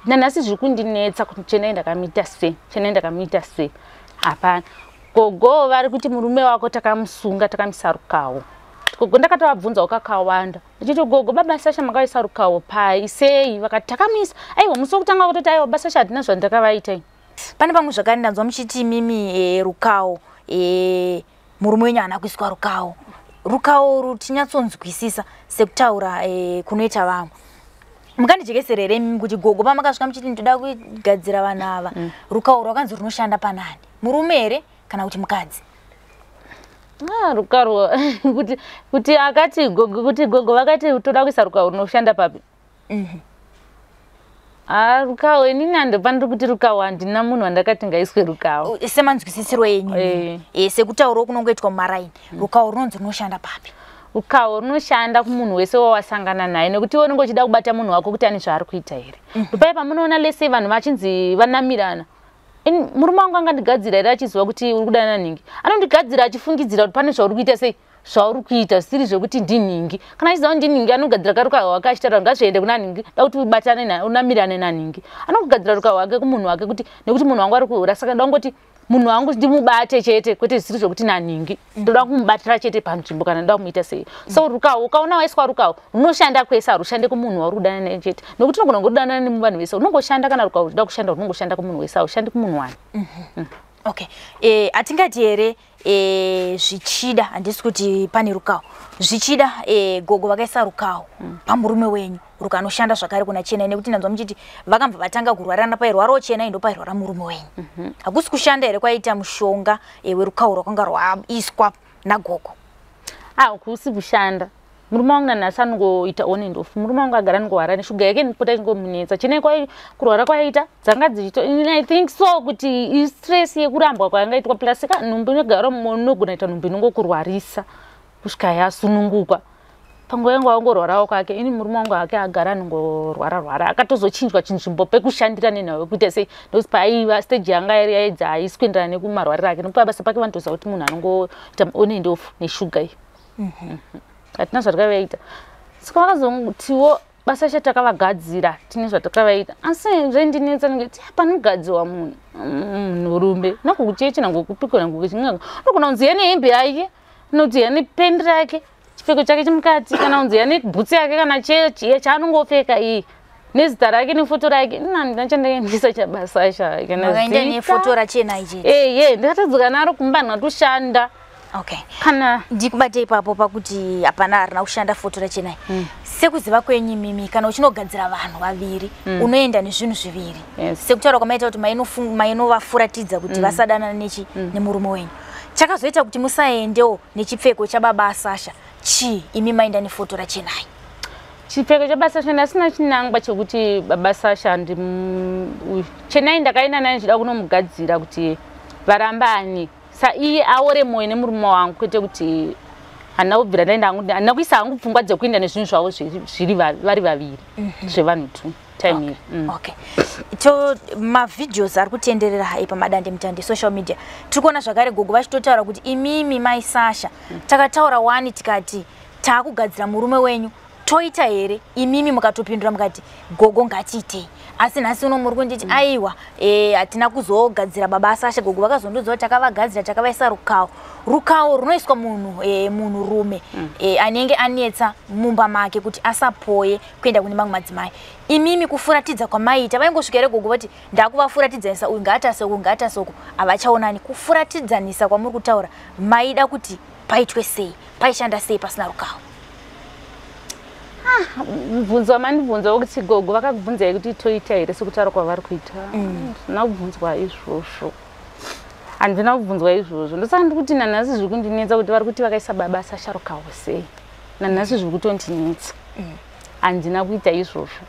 [SPEAKER 2] nanhasi zviri kundinetsa kuti Chenai ndakamuita sei, Chenai ndakamuita sei. Hapana. Gogo vari kuti murume wako takamusunga, takamuisa rukawo. Gogo ndakatovabvunzawo kakawanda ndichiti, "Gogo, baba Sasha makaisa rukawo pai, sei?" Vakati takamuisa. Aiwa, musi wekutanga kutoti, "Aiwa, baba Sasha hatina zvandakavaita."
[SPEAKER 3] Pane pamwe zvakare ndanzwa muchiti mimi rukawo, murume wenyu haana kuiswa rukawo. Rukawo uru tinyatsonzwisisa sekutaura kunoita vamwe. Mukandijekesera here imimi kuti gogo pamakasvika muchiti ndoda kugadzira vanhu ava, rukawo rwakanzi runoshanda panani, murume here kana kuti mukadzi?
[SPEAKER 2] Ah, rukawo kuti akati gogo, kuti gogo vakati toda kuisa rukawo runoshanda papi? Ah, rukawo inini handopandiri kuti rukawo, handina munhu wandakati ngaiswe rukawo.
[SPEAKER 3] Semanzwisisiro enyu, sekutaurawo kunongoitwa mumaraini, rukawo runonzi runoshanda papi?
[SPEAKER 2] Rukawo runoshanda kumunhu wese wawasangana naye, nekuti iwe unenge uchida kubata munhu wako kuti ane zvaari kuita here. Ndopai pamunoona lese vanhu vachinzi vanamirana. Murume wangu angandigadzira here achiziva kuti uri kudanana nhingi? Anondigadzira achifungidzira kuti pane zvauri kuita, sei zvauri kuita zvisiri zvekuti ndinhingi. Kana achiziva kuti ndinhingi, anogadzira karukaho hwake achitaura, "Ngazviende kuna nhingi, da kuti ubatane unamirane nanhingi." Anongogadzira rukaho hwake kumunhu wake kuti nekuti munhu wangu ari kuhura, saka da kungoti munhu wangu ndimubate chete, kwete zvisiri zvokuti nanhingi. Ndoda kumubatira chete panzvimbo kana ndoda kumuita sei. So rukaho, ukaona waiswa rukaho, runoshanda kwese, harushande kumunhu wauri kudanana naye chete, nekuti unogona kungodanana nevanhu vese. Unongoshanda kana rukaho uchida kushanda, runongoshanda kumunhu wese, haushandi kumunhu wani.
[SPEAKER 3] Okay, hatingati here zvichida, handisi kuti pane rukawo, zvichida gogo vakaisa rukawo pamurume wenyu rukanoshanda zvakare kuna Chenai, nekuti ndanzwa muchiti vakambva vatanga kurwarana, pairwarawo Chenai ndopairwara murume wenyu. Hakusi kushanda here kwaita mushonga werukawo rwakanga rwaiswa nagogo?
[SPEAKER 2] Ah, kusi kushanda. Murume wangu nanhasi anongoita on and off. Murume wangu agara anongorwara neshuga yake, inopota ichingomunetsa. Chenai kwai kurwara kwaita dzanga dzichito, I think so kuti istress yekurambwa kwaangaitwa, plus ka nhumbu inogara, unogona kuita nhumbu inongokurwarisa kusvika yasunungukwa. Panguva yangu angorwarawo kwake. Ini murume wangu hake agara anongorwara rwara, akatozochinjwa chinzvimbo pekushandira nenhau yekuita sei, ndokuti paaiva stage yanga iri yaidza haisi kuenderana nekumarwariro ake, nokuti pabasa pake vanotoziva kuti munhu anongoita on and off neshuga iyi. Hatina zvatakavaita. Saka vakazotiwo basa cha takavagadzira, tine zvatakavaita, asi zvaindinetsa nekuti panogadziwa munhu, munhurume nangokuchechi, nangokupiko, nangokuchin'anga, unogona kunzi yane hembe yake, unoti yane pendi rake, chipfeko chake chemukati, kana kunzi yane bhutsi yake, kana chaanongopfeka iyi nezita rake nefoto rake. Ina handina chandaendesa chabasa cha kana
[SPEAKER 3] Makaenda
[SPEAKER 2] zita.
[SPEAKER 3] Nefoto raChenai chete?
[SPEAKER 2] Eye, ndakatadzoka naro kumba, ndatoshanda. Kana
[SPEAKER 3] Ndikubate ipapo pakuti hapana, harina kushanda foto raChenai. Sekuziva kwenyu imimi, kana uchinogadzira vanhu vaviri, unoenda nezvinhu zviviri. Sekutaura kwamaita kuti mainovafuratidza kuti vasadanana nechi nemurume wenyu, chakazoita kuti musaendewo nechipfeko chababa aSasha chii, imi maenda nefoto raChenai?
[SPEAKER 2] Chipfeko chabasa ndasina chinangwa chekuti baba Sasha Chenai ndakaenda naye ndichida kunomugadzira kuti varambani saiye aore moyo nemurume wangu, kwete kuti handina kubvira ndaenda hangu, handina kuisa hangu pfungwa dzekuenda nezvinhu zvavo zviri vari vaviri zvevanhu two time iri.
[SPEAKER 3] Okay, to mavideos ari kutenderera hai pamadande mutande social media, tiri kuona zvakare gogo vachitotaura kuti imimi mai Sasha takataura wani tikati taakugadzira murume wenyu, toita here? Imimi mukatopindura mukati gogo ngatiitei, asi nhasi uno muri kunditi aiwa, hatina kuzogadzira baba Sasha. Gogo vakazondiudza kuti takavagadzira, takavaisa rukawo. Rukawo runoiswa munhu munhurume anenge anetsa mumba make kuti asapoye kuenda kune mamwe madzimai. Imimi kufuratidza kwamaiita, vaingosvika here gogo vati ndakuvafuratidzanisa, uyu ngaatase uku, ngaatase uku, havachaonani? Kufuratidzanisa kwamuri kutaura maida kuti paitwe sei, paishanda sei pasina rukawo?
[SPEAKER 2] Mubvunzo wamandibvunza wekuti gogo vakakubvunzai kuti toita here sekutaura kwavari kuita, handina kubvunzwa izvozvo, handina kubvunzwa izvozvo. Ndosaka ndikuti nanhasi zviri kundinetsa kuti vari kuti vakaisa baba Sasha rukawo sei. Nanhasi zviri kutondinetsa, handina kuita izvozvo.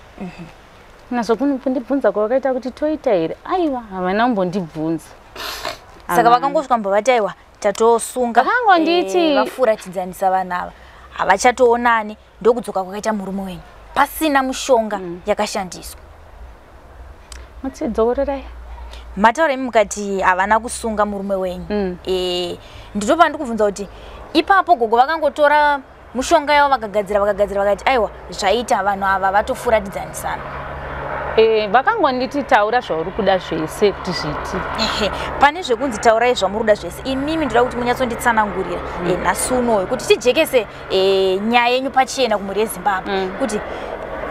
[SPEAKER 2] Nazvo kundibvunza kwavakaita kuti toita here, aiwa, havana kumbondibvunza.
[SPEAKER 3] Saka vakangosvika mubva vati aiwa, tatosunga?
[SPEAKER 2] Vakangonditi-
[SPEAKER 3] Vafuratidzanisa vanhu ava, havachatoonani, ndokudzoka kwakaita murume wenyu pasina mushonga yakashandiswa.
[SPEAKER 2] Mutsidzorerai.
[SPEAKER 3] Mataura imi mukati havana kusunga murume wenyu. Ndinopa ndikubvunza kuti ipapo gogo vakangotora mushonga yavo vakagadzira, vakagadzira, vakati aiwa, zvaita, vanhu ava vatofuratidzanisana?
[SPEAKER 2] Vakangonditi taura zvauri kuda zvese kuti zviiti.
[SPEAKER 3] Ehe, pane zvekunzi taurai zvamuri kuda zvese, imimi ndoda kuti munyatsonditsanangurira nhasi unoyu kuti tijekese nyaya yenyu pachena kumhuri yeZimbabwe kuti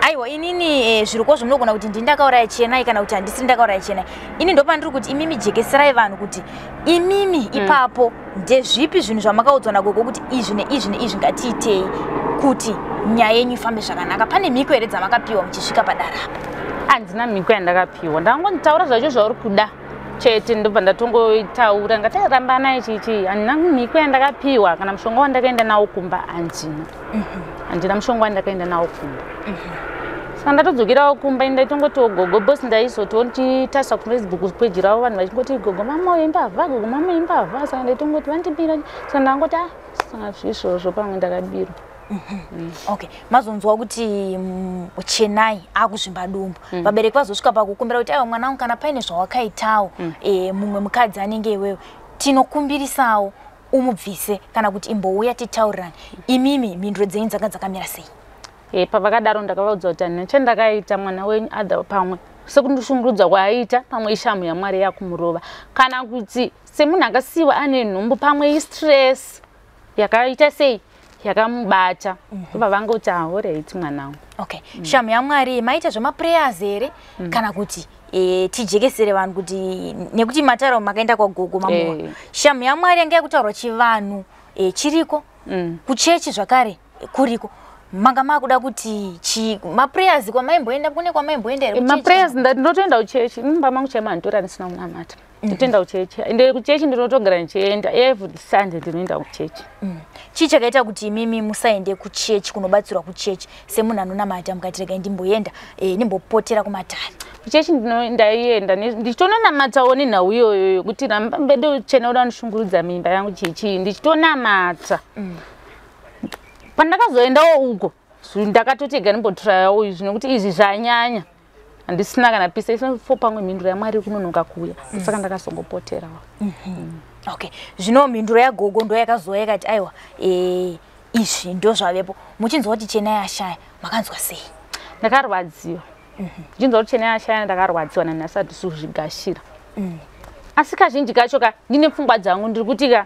[SPEAKER 3] aiwa, inini zviriko zvinogona kuti ndini ndakauraya Chenai kana kuti handisiri ndakauraya Chenai. Ini ndopandiri kuti imimi jekeserai vanhu kuti imimi ipapo ndezvipi zvinhu zvamakaudzwa nagogo kuti izvi neizvi neizvi ngatiitei kuti nyaya yenyu ifambe zvakanaka. Pane mhiko here dzamakapiwa muchisvika padarapa?
[SPEAKER 2] Handina mhiko yandakapiwa, ndangonditaura zvacho zvauri kuda chete, ndobva ndatongotaura ngatarambanai chichi. Handina mhiko yandakapiwa kana mushonga wandakaenda nawo kumba, handina, handina mushonga wandakaenda nawo kumba. Saka ndatodzokerawo kumba, ndaitongotiwo gogo bosi, ndaizotiwo ndichitarisa kuFacebook peji ravo, vanhu vachingoti gogo mamoyo imbavha, gogo mamoyo imbavha. Saka ndaitongoti vandibira, saka ndangoti a saka zvisvozvo pamwe ndakabirwa.
[SPEAKER 3] Okay, mazonzwa kuti Chenai akuzvimba dumbu, vabereki vazosvika pakukumbira kuti aiwa, mwana wangu, kana paine zvawakaitawo mumwe mukadzi anenge iwewe, tinokumbirisawo umubvise kana kuti imbouya titaurirane. Imimi mhinduro dzenyu dzanga dzakamira sei?
[SPEAKER 2] Pavakadaro ndakavaudza kuti handina chandakaita mwana wenyu, other pamwe sekundishungurudza kwaaita, pamwe ishamu yaMwari yakumurova, kana kuti semunhu akasiyiwa ane nhumbu, pamwe istress yakaita sei yakamubata. Ndobva vangoti alright mwanangu.
[SPEAKER 3] Okay, shamu yaMwari maita zvemaprayers here kana kuti tijekesere vanhu kuti nekuti mataura makaenda kwagogo mamuwa, shamu yaMwari yanga yakutaurwa chivanhu chiriko, kuchechi zvakare kuriko, manga makuda kuti chi maprayers kwamaimboenda, kune kwamaimboenda here kuchechi?
[SPEAKER 2] Maprayers ndinotoenda kuchechi. Mumba mangu chaimo handitori ndisina kunamata, ndinotoenda kuchechi, ende kuchechi ndinotogara ndichienda every Sunday, ndinoenda kuchechi.
[SPEAKER 3] Chii chakaita kuti imimi musaende kuchechi kunobatsirwa kuchechi semunhu anonamata, mukati regai ndimboenda ndimbopotera kumatare?
[SPEAKER 2] Kuchechi ndaienda ndichitonamatawo nenhau iyoyo yokuti rambedo chena uda ndishungurudza mimba yangu chichii, ndichitonamata. Pandakazoendawo uko ndakatotega ndimbotrayawo izvi nekuti izvi zvanyanya, handisina kana pisa fo, pamwe mhinduro yaMwari iri kunonoka kuuya, saka ndakazongopoterawo.
[SPEAKER 3] Okay, zvino mhinduro yagogo ndo yakazouya yakati aiwa, izvi ndo zvavepo. Muchinzwa kuti Chenai ashaya, makanzwa sei?
[SPEAKER 2] Ndakarwadziwa ndichinzwa kuti Chenai ashaya, ndakarwadziwa, nanhasi hatisi kuzvigashira. Asi kazhinji kacho ka ndine pfungwa dzangu ndiri kuti ka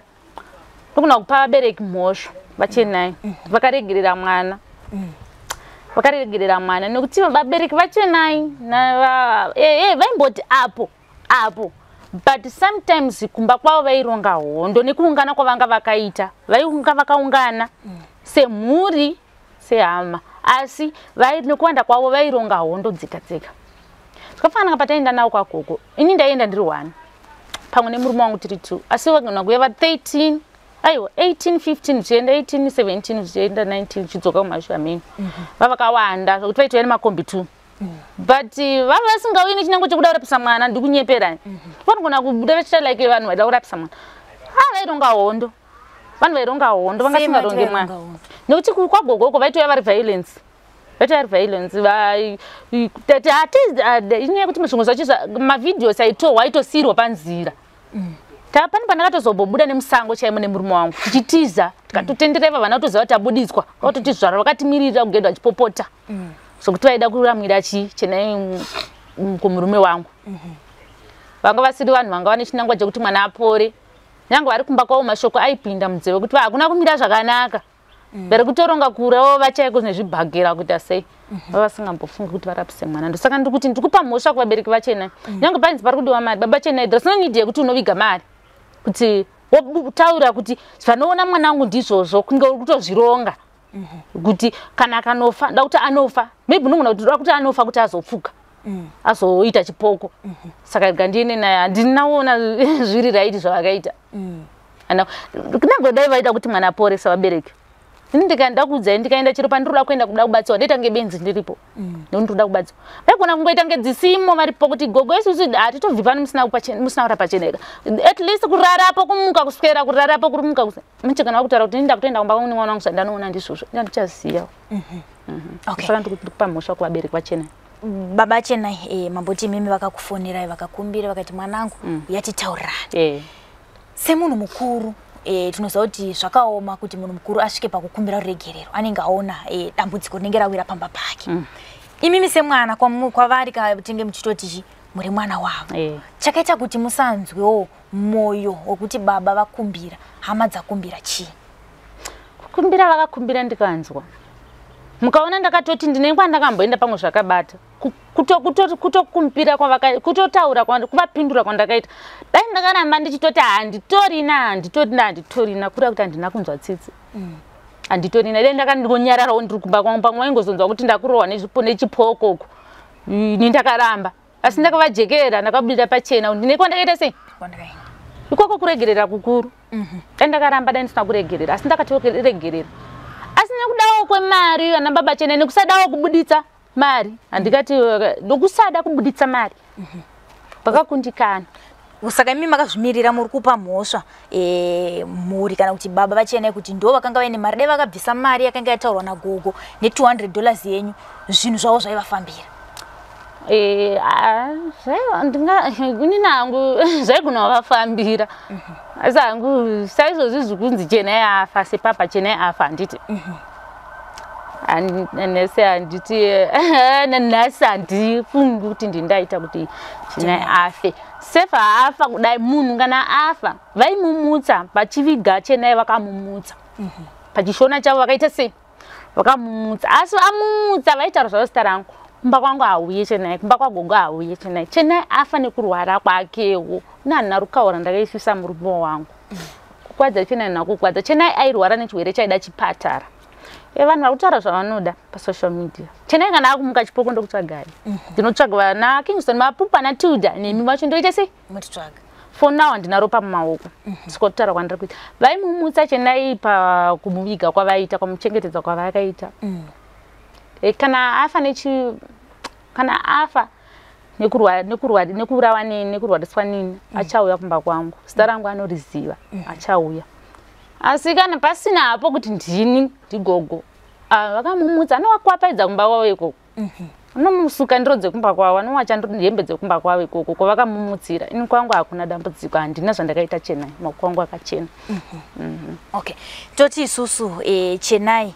[SPEAKER 2] ndogona kupa vabereki mhosva vaChenai, vakaregerera mwana, vakaregerera mwana nekuti vabereki vaChenai vaimboti apo apo, but sometimes kumba kwavo vaironga hondo nekuungana kwavanga vakaita, vainga vakaungana semhuri, sehama, asi nekuwanda kwavo vaironga hondo dzega dzega. Zvakafanana pataenda nawo kwagogo, ini ndaienda ndiri one pamwe nemurume wangu tiri two, asi vagona kuuya va13. Aiwa, 18 15 zvichienda, 18 17 zvichienda, 19 zvichidzoka kumashure amene. Vavakawanda zvokuti vaitouya nemakombi 2, but vava vasingauyi nechinangwa chekuda kurapisa mwana. Ndikunyeperani, vanogona kubuda vachiita like vanhu vaida kurapisa mwana. Ah, vaironga hondo, vanhu vaironga hondo, vanga singaronge mwana, nekuti kwagogoko vaitouya vari violence, vaitouya vari violence. Tati hati inyaya yekuti zvimwe zvacho mavideos aitorwa aitosiyirwa panzira. Pane pandakatozombobuda nemusango chaimo nemurume wangu tichitiza, tikatotendereva vana kutoziva kuti tabuditswa, vakatotizvara vakatimirira kugedha vachipopota, zvokuti vaida kuramwira chi Chenai kumurume wangu. Vanga vasiri vanhu vanga vane chinangwa chekuti mwana apore. Nyange vari kumba kwavo, mashoko aipinda munzeve kuti hakuna kumira zvakanaka, vari kutoronga kurawo vachaiko nezvibhagera kuita sei. Vava vasingambofungi kuti varapise mwana. Ndosaka ndiri kuti ndikupa mhosva kuvabereki vaChenai. Nyange painzi pari kudiwa mari, baba Chenai, there's no need yekuti unoviga mari kuti wotaura kuti zvanoona mwana wangu ndizvozvo, kunge uri kutozvironga kuti kana akanofa, nda kuti anofa, maybe unogona kuti da kuti anofa kuti azopfuka, azoita chipoko. Saka rega ndiende naye, handinaona zviri right zvavakaita. Kunyange dai vaida kuti mwana apore savabereki, ini ndikaenda kuudzai, ndikaenda chero pandinoda kuenda kuda kubatsirwa, ndoita ngebenzi ndiripo, nekuti ndinoda kubatsirwa. Vaigona kungoita ngedzisimo varipo kuti gogo, isusu hatitobvi pano musina kurapa Cheneka. At least kurarapo, kumuka kuswera, kurarapo, kurumuka. Manje kana vakutaura kuti ndinda kutoenda kumba kwangu nemwana wangu, zvandanoona ndizvozvo, ndandichaziva. Saka ndikupa mhosva kuvabereki vaChenai.
[SPEAKER 3] Baba Chenai, mamboti imimi vakakufonerai, vakakumbira, vakati mwanangu, yatitaurirani. Semunhu mukuru, tinoziva kuti zvakaoma kuti munhu mukuru asvike pakukumbira ruregerero. Anenge aona dambudziko rinenge rawira pamba pake. Imimi semwana kwavari, katinge muchitoti chi muri mwana wavo, chakaita kuti musanzwewo mwoyo wekuti baba vakumbira, hama dzakumbira, chii?
[SPEAKER 2] Kukumbira vakakumbira ndikanzwa. Mukaona ndakatoti ndine kwandakamboenda pamwe zvakabata. Kutokumbira kwavaka, kutotaura, kuvapindura kwandakaita, dai ndakaramba ndichitoti handitorina, handitorina, handitorina, kureva kuti handina kunzwa tsitsi, handitorina. Dai ndakandingonyararawo ndiri kumba kwangu, pamwe vaingozonzwa kuti ndakurohwa nechipoko uko. Ini ndakaramba, asi ndakavajekera, ndakabudira pachena kuti ndine kwandakaita sei.
[SPEAKER 3] Kwandakaenda.
[SPEAKER 2] Ikoko kuregerera kukuru. Dai ndakaramba, dai ndisina kuregerera, asi ndakatoregerera. Asi nekudawo kwemari, ana baba Chena, nekusadawo kubuditsa mari, handikati nokusada kubuditsa mari vakakundikana.
[SPEAKER 3] Saka imi makazvimirira, muri kupa mhosva mhuri kana kuti baba vaChenai kuti ndo vakanga vaine mari. Dai vakabvisa mari yakanga yataurwa nagogo ne200 dollars yenyu, zvinhu zvavo zvaivafambira.
[SPEAKER 2] Inini hangu zvaigona kuvafambira, asi hangu saizvozvi zvikunzi Chenai afa, sepapa Chenai afa, handiti? Nhasi handiti, nanhasi handifungi kuti ndindaita kuti Chenai afe. Sefa afa kudai, munhu kana afa vaimumutsa vachiviga Chenai, vakamumutsa pachishona chavo, vakaita sei, vakamumutsa. Asi amumutsa vaitaura zvavo zita rangu. Kumba kwangu hauye Chenai, kumba kwagogo hauye Chenai. Chenai afa nekurwara kwakewo. Ine handina rukawo randakaisisa murume wangu kukwadza Chenai, handina kukwadza Chenai. Airwara nechirwere chaida chipatara. Vanhu vari kutaura zvavanoda pasocial media. Chenai kana akumuka chipoko, ndokutsvagai. Ndinotsvaga vana Kingston Mapupa naTilda, nemi vacho, ndoita sei?
[SPEAKER 3] Mutitsvaga.
[SPEAKER 2] For now handina ropa mumaoko. Siko kutaura kwandiri kuita, vaimumutsa Chenai pakumuviga kwavaita, kwamuchengetedza kwavakaita. Kana afa nechi, kana afa nekurawa neni, nekurwariswa neni, achauya kumba kwangu. Zita rangu anoriziva, achauya. Asi kana pasina hapo kuti ndini ndigogo, ah, vakamumutsa, anovakwapfaidza kumba kwavo ikoko, anomusuka ndiro dzekumba kwavo, anowacha hembe dzekumba kwavo ikoko kwavakamumutsira. Ini kwangu hakuna dambudziko, handina zvandakaita Chenai, maoko angu akachena.
[SPEAKER 3] Okay, toti isusu Chenai,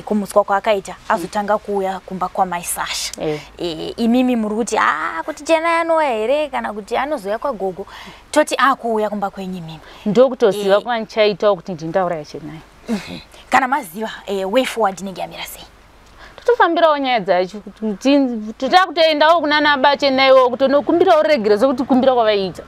[SPEAKER 3] kumutswa kwaakaita, azotanga kuuya kumba kwamai Sasha. Imimi muri kuti a kuti Chenai anouya here kana kuti anozouya kwagogo? Toti akuuya kumba kwenyu imimi.
[SPEAKER 2] Ndokutoziva kwandichaitawo kuti ndindauraya Chenai.
[SPEAKER 3] Kana maziva, way forward inenge yamira sei?
[SPEAKER 2] Totofambirawo nyaya dzacho, toda kutoendawo kunana baChenaiwo kutonokumbirawo ruregero sekuti kumbira kwavaiita.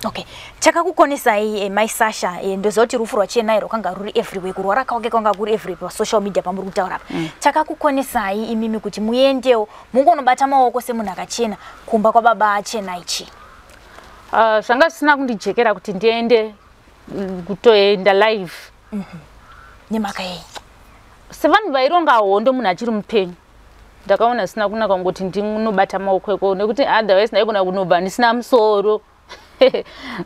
[SPEAKER 3] Okay, chakakukonesai, mai Sasha, ndoziva kuti rufu rwaChenai rwakanga ruri everywhere, kurwara kwake kwanga kuri everywhere pasocial media pamuri kutaura apa. Chakakukonesai imimi kuti muendewo mungonobata maoko semunhu akachena kumba kwababa aChenai chii?
[SPEAKER 2] Ah, zvanga zvisina kundijekera kuti ndiende. kutoenda live.
[SPEAKER 3] Nemhaka yei?
[SPEAKER 2] Sevanhu vaironga hondo munhu achiri mupenyu, ndakaona zvisina kunaka kungoti ndinobata maoko eko, nekuti otherwise ndaigona kunobva ndisina musoro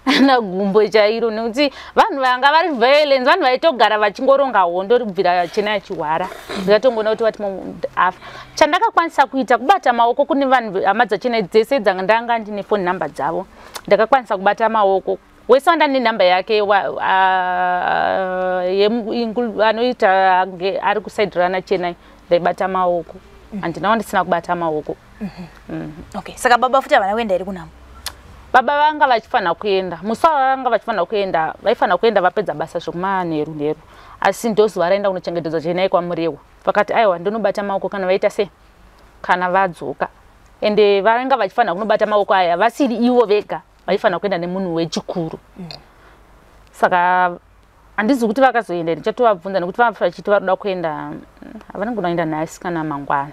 [SPEAKER 2] ana gumbo chairo, nekuti vanhu vanga vari violence, vanhu vaitogara vachingoronga hondo kubvira Chenai achihwara. Ndikatongoona kuti vati afa. Chandakakwanisa kuita kubata maoko kune vanhu, hama dzaChenai dzese dzanga ndanga ndine phone number dzavo. Ndakakwanisa kubata maoko wese wanda ndine namba yake anoita ari kusaidirana Chenai, ndaibata maoko. Handina wandisina kubata maoko.
[SPEAKER 3] Okay, saka baba futi havana kuenda here kunhamo?
[SPEAKER 2] Baba vanga vachifanira kuenda musi wavanga vachifanira kuenda, vaifanira kuenda vapedza basa zvekumanheru nheru, asi ndozuva raenda kunochengetedza Chenai kwaMurewa. Vakati aiwa, ndinobata maoko kana vaita sei, kana vadzoka. Ende vanga vachifanira kunobata maoko aya vasiri ivo vega, vaifanira kuenda nemunhu wechikuru. Saka handizi kuti vakazoenda, ndichatovabvunza nekuti vanga vachiti vari kuda kuenda, havanogona kuenda nhasi kana mangwana.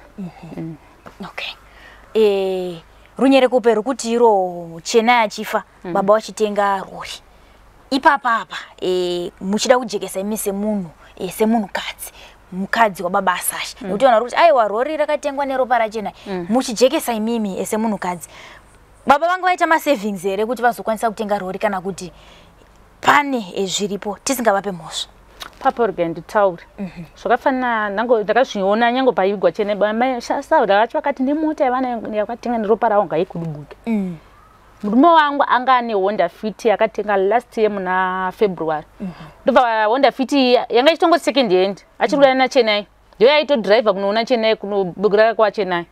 [SPEAKER 3] Okay, runyerekupe rwekuti iro Chenai achifa, baba vachitenga rori ipapa apa, muchida kujekesa imi semunhu, semunhukadzi, mukadzi wababa Asasha, nekuti vanhu vari kuti aiwa, rori rakatengwa neropa raChenai. Muchijekesa imimi, semunhukadzi, baba vanga vaita masavings here kuti vazokwanisa kutenga rori, kana kuti pane zviripo tisingavape mhosva?
[SPEAKER 2] Papa, regai nditaure zvakafanana. Nango ndakazviona nyange paigwa Chenai, saura vacho vakati nemota yavana yakatenga neropa ravo ngaikudubuke. Murume wangu anga ane Honda Fit yakatenga last year muna February. Ndobva Honda Fit yanga ichitongo second hand, achiri kudanana naChenai, ndiyo yaitodhiraivha kunoona Chenai, kunobukira kwaChenai.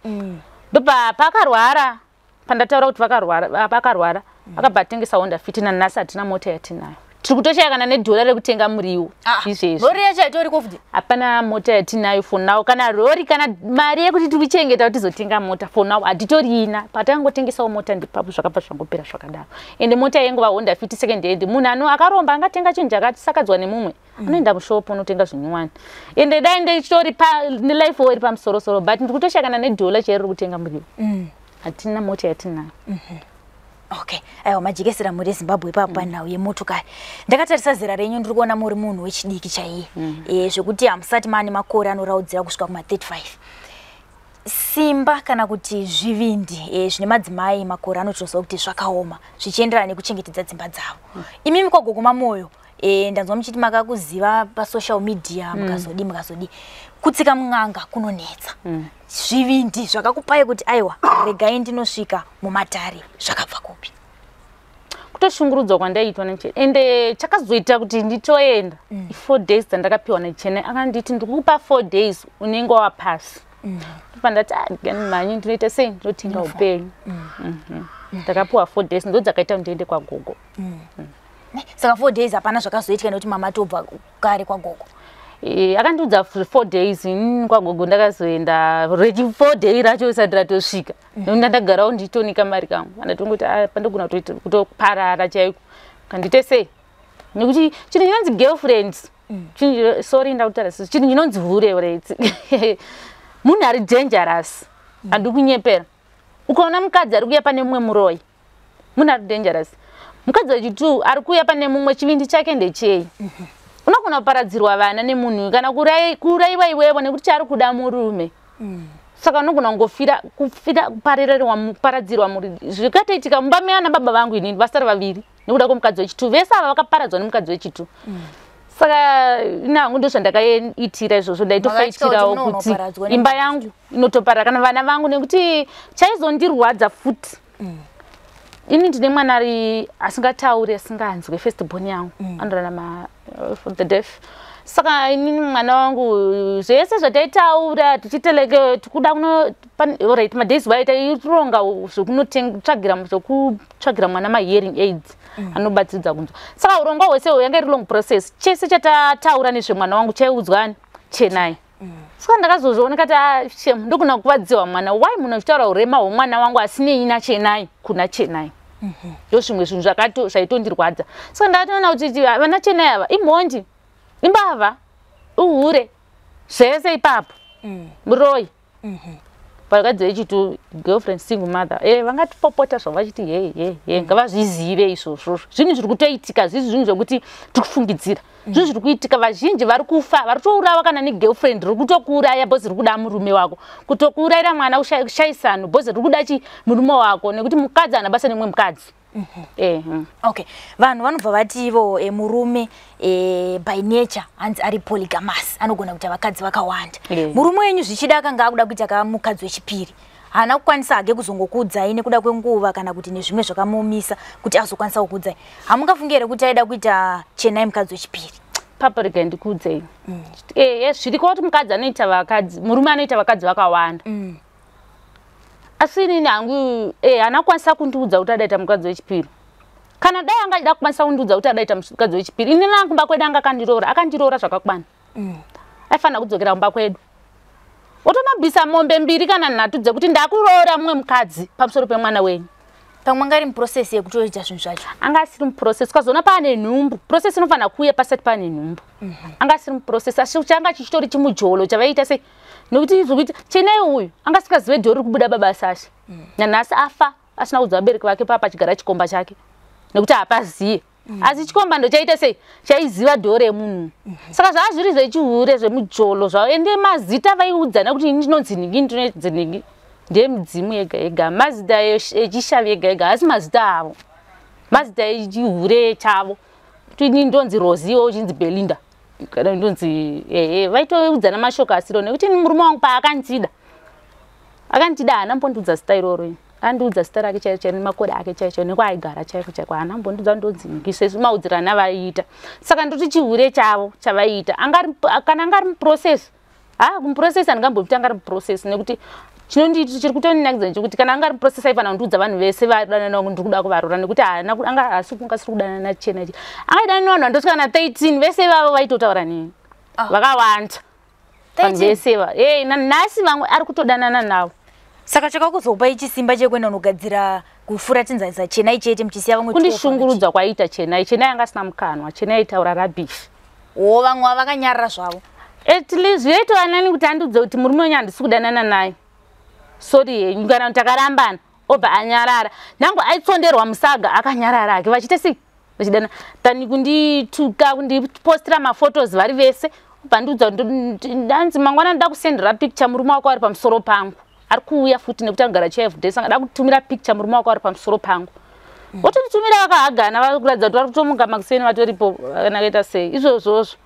[SPEAKER 2] Ndobva pakarwara, pandataura kuti vakarwara, pakarwara akabva atengesa Honda Fit. Nanhasi hatina mota yatinayo, tiri kutoshaya kana nedhora rekutenga muriwo izvezvi.
[SPEAKER 3] Rori yacho haitoriko futi?
[SPEAKER 2] Hapana mota yatinayo for now, kana rori kana mari yekuti tiri kuchengeta kuti tizotenga mota. For now hatitorina. Patangotengesawo mota ndipapo zvakabva zvangopera zvakadaro. Ende mota yaingova Honda Fit second hand. Munhu ano akaromba angatenga chinhu chakasakadzwa nemumwe, anoenda mushopu unotenga zvinyuwani. Ende dai ndichitori nelife iri pamusorosoro, but ndiri kutoshaya kana nedhora chairo riri kutenga muriwo. Hatina mota yatinayo.
[SPEAKER 3] Okay, aiwa, majekesera mhuri yeZimbabwe ipapo panhau yemotokari. Ndakatarisa zera renyu, ndiri kuona muri munhu wechidiki chaiye, zvekuti hamusati maane makore anoraudzira kusvika kuma35. Simba kana kuti zvivindi zvine madzimai makore anotoziva kuti zvakaoma zvichienderana nekuchengetedza dzimba dzavo. Imimi kwaGogo Mamoyo, ndanzwa muchiti makakuziva pasocial media, mukazodi mukazodi kutsika mun'anga kunonetsa. Zvivindi zvakakupai kuti aiwa, regai ndinosvika mumatare zvakabva kupi?
[SPEAKER 2] Kutoshungurudzwa kwandaiitwa naChenai. Ende chakazoita kuti nditoenda, 4 days dzandakapiwa naChenai. Akanditi, "Ndikukupa 4 days, unenge wapasi." Ndobva ndati, "Ah, mhanyi, ndinoita sei, ndinotenga upenyu." Ndakapiwa 4 days, ndo dzakaita kuti ndiende kwaGogo.
[SPEAKER 3] Saka 4 days hapana zvakazoitika nekuti mama tobva kare kwaGogo?
[SPEAKER 2] Akandiudza 4 days. Inini kwaGogo ndakazoenda rechi 4 day racho risati ratosvika, nekuti ndandagarawo ndichitonika mari kangu. Andatongoti, "Ah, pandogona kutoparara chaiko, kandiite sei?" Nekuti chinhu chinonzi girlfriend, sorry, ndakutaura chinhu chinonzi hure right, munhu ari dangerous. Handi kunyepera, ukaona mukadzi ari kuuya pane mumwe muroyi, munhu ari dangerous. Mukadzi wechitu ari kuuya pane mumwe, chivindi chake ndechei? Unogona kuparadzirwa vana nemunhu kana kuurayiwa iwewo, nekuti chaari kuda murume. Saka unogona kungofira kufira kuparadzirwa muri. Zvikatoitika mumba meana baba vangu inini, vasari vaviri nekuda kwemukadzi wechitu. Vese ava vakaparadzwa nemukadzi wechitu. Saka inangu ndo zvandakaitira izvozvo, ndaitofaitirawo
[SPEAKER 3] Makatya kuti
[SPEAKER 2] kuti
[SPEAKER 3] munonoparadzwa
[SPEAKER 2] imba
[SPEAKER 3] nemukadzi.
[SPEAKER 2] Yangu inotoparara kana vana vangu, nekuti chaizondirwadza futi, ini ndine mwana ari asingatauri, asinganzwe, first born yangu, anorarama for the deaf. Saka inini mwana wangu, zvese zvataitaura tichiteleke tikuda kuno, alright, madays vaita tironga zvekutsvagira mwana mahearing aids anobatsiridza kunzwa. Saka urongwa hwese yanga iri long process. Chese chatataura nezvemwana wangu chaiudzwa ani? Chenai. Saka ndakazozviona kati, "Ah, shem, ndogona kuvadziwa mwana. Why munhu achitaura urema hwemwana wangu asinei naChenai kuna Chenai?" Ndo zvimwe zvinhu zvaitondirwadza. Saka ndakatoona kuti vana Chenai ava imhondi, imbavha, uhure, zvese ipapo, muroyi. Vakadzi vechitu, girlfriend, single mother, vangatipopota zvavo vachiti he he he, ngavazvizive izvozvo. Zvinhu zviri kutoitika, zvisi zvinhu zvekuti tiri kufungidzira. Zvinhu zviri kuitika, vazhinji vari kufa, vari kutourawa kana negirlfriend riri kutokuuraya because riri kuda murume wako, kutokuurayira mwana, kushaisano because riri kuda chi murume wako, nekuti mukadzi haana basa nemumwe mukadzi.
[SPEAKER 3] Okay, vanhu vanobva vati ivo murume by nature hanzi ari polygamous, anogona kuita vakadzi vakawanda. Murume wenyu zvichida akanga akuda kuita ka mukadzi wechipiri, haana kukwanisa hake kuzongokuudzai nekuda kwenguva kana kuti nezvimwe zvakamumisa kuti azokwanisa kukuudzai. Hamungafungi here kuti aida kuita Chenai mukadzi wechipiri?
[SPEAKER 2] Papa, regai ndikuudzei. Zviriko kuti mukadzi anoita vakadzi, murume anoita vakadzi vakawanda. Asi inini hangu haana kukwanisa kundiudza kuti adaita mukadzi wechipiri. Kana dai anga achida kukwanisa kundiudza kuti adaita mukadzi wechipiri, inini kumba kwedu anga akandiroora, akandiroora zvakakwana. Aifanira kudzokera kumba kwedu, otonobvisa mombe mbiri kana nhatu dzekuti ndakuroora mumwe mukadzi pamusoro pemwana wenyu.
[SPEAKER 3] Pamwe anga ari muprocess yekutoita zvinhu zvacho.
[SPEAKER 2] Anga asiri muprocess. Ukazoona paane nhumbu, process inofanira kuuya pasati paane nhumbu. Anga asiri muprocess, asi changa chichitori chimujolo chavaiita sei, nekuti zvekuti Chenai uyu anga asingazive dhori riri kubuda baba Sasha. Nanhasi afa asina kudza vabereki vake papa achigara chikomba chake, nekuti hapaziye. Asi chikomba ndochaita sei, chaiziva dhori remunhu. Saka zvava zviri zvechihure, zvemujolo zvavo. Ende mazita vaiudzana kuti ini ndinonzi nhingi, ndinonzi nhingi, ndemidzimu yega yega, mazita echishavi ega ega, asi mazita avo mazita echihure chavo, kuti ini ndonzi Rosi, iwe uchinzi Belinda, kana ndonzi ehe. Vaitoudzana mashoko asiro, nekuti ini murume wangu paakandida, akandida, haana mbondiudza zita iroro. Ini andiudza zita rake chairo chairo, nemakore ake chairo chairo, nekwaaigara chaiko chaiko. Haana mbondiudza ndonzi nhingi sezvo maudzirana avaiita. Saka ndoti chihure chavo chavaiita, kana anga ari muprocess, ha, kumuprocess handingambomuti anga ari muprocess, nekuti chinonditi chiri kutondinakidza ndechekuti kana anga ari muprocess, aifanira kundiudza vanhu vese vadanana ndiri kuda kuvarora, nekuti haana anga hasi kunga asiri kudanana nachena chi angaidana nevanhu vandosvika na 13 vese ivavo vaitotaura neni. Vakawanda vanhu
[SPEAKER 3] 13?
[SPEAKER 2] vese va nanhasi vamwe ari kutodanana navo.
[SPEAKER 3] Saka chakakuzopai chisimba chekuenda kunogadzira kufuratinza Chenai chete, muchisiya vamwe 12?
[SPEAKER 2] Kundishungurudza kwaiita Chenai. Chenai anga asina mukanwa, Chenai aitaura rubbish.
[SPEAKER 3] Wo vamwe vakanyarara zvavo.
[SPEAKER 2] At least zvoitova nani kuti andiudze kuti murume wenyu handisi kudanana naye, sorry henyu, kana kuti takarambana, obva anyarara. Nyange aitsonderwa musaga, akanyarara hake, vachiita sei, vachidana, than kundituka, kundipostira maphotos vari vese. Obva andiudza kuti ndanzi mangwana ndoda kusendera picture murume wako ari pamusoro pangu, ari kuuya futi, nekuti anogara chiFD, saka da kutumira picture murume wako ari pamusoro pangu. Votonditumira vakahagana, vari kuratidza kuti vari kutomuka makuseni, vatoripo. Kana kaita sei izvozvozvo,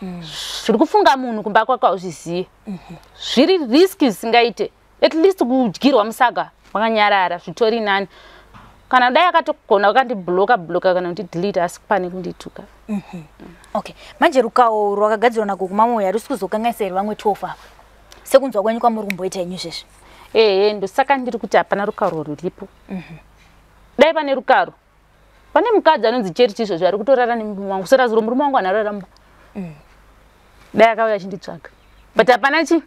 [SPEAKER 2] zviri kufunga munhu kumba kwake hauzviziye, zviri risky zvisingaite. At least kudyirwa musaga wakanyarara zvitori nani. Kana dai akatogona akandibloka bloka kana kundidelete, asi pane kundituka.
[SPEAKER 3] Okay, manje rukawo rwakagadzirwa nagogo Mamoyo harusi kuzokanganisa here vamwe 12 ava, sekunzwa kwenyu kwamuri kumboita inyu izvezvi?
[SPEAKER 2] Ehe, ndosaka ndiri kuti hapana rukaro ruripo. Dai pane rukaro, pane mukadzi anonzi Charity izvozvo ari kutorara nemurume wangu. Sera zuro murume wangu anarara mumba, dai akauya achinditsvaga, but hapana chi.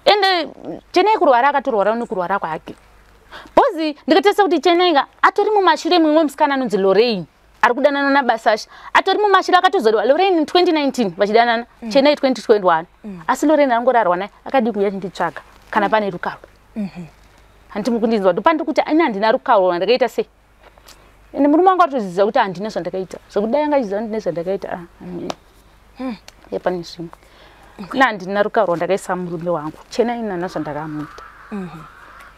[SPEAKER 2] Ende Chenai kurwara, akatorwara nekurwara kwake, because ndikatarisa kuti Chenai nga atori mumashure mumwe musikana anonzi Lorraine ari kudanana naBasasha, atori mumashure. Akatozorwa Lorraine 2019 vachidanana, Chenai 2021, asi Lorraine angorarwa naye. Akadii kuuya achinditsvaga kana pane rukaro? Handiti mukundinzwa? Ndopandiri kuti ini handina rukaro rwandakaita sei. Ende murume wangu atoziziva kuti handina zvandakaita, zvekuti dai anga achiziva ndine zvandakaita, ah, amen. Pane zvimwe ina handina rukaro rwandakaisa murume wangu. Chena inana zvandakamuita,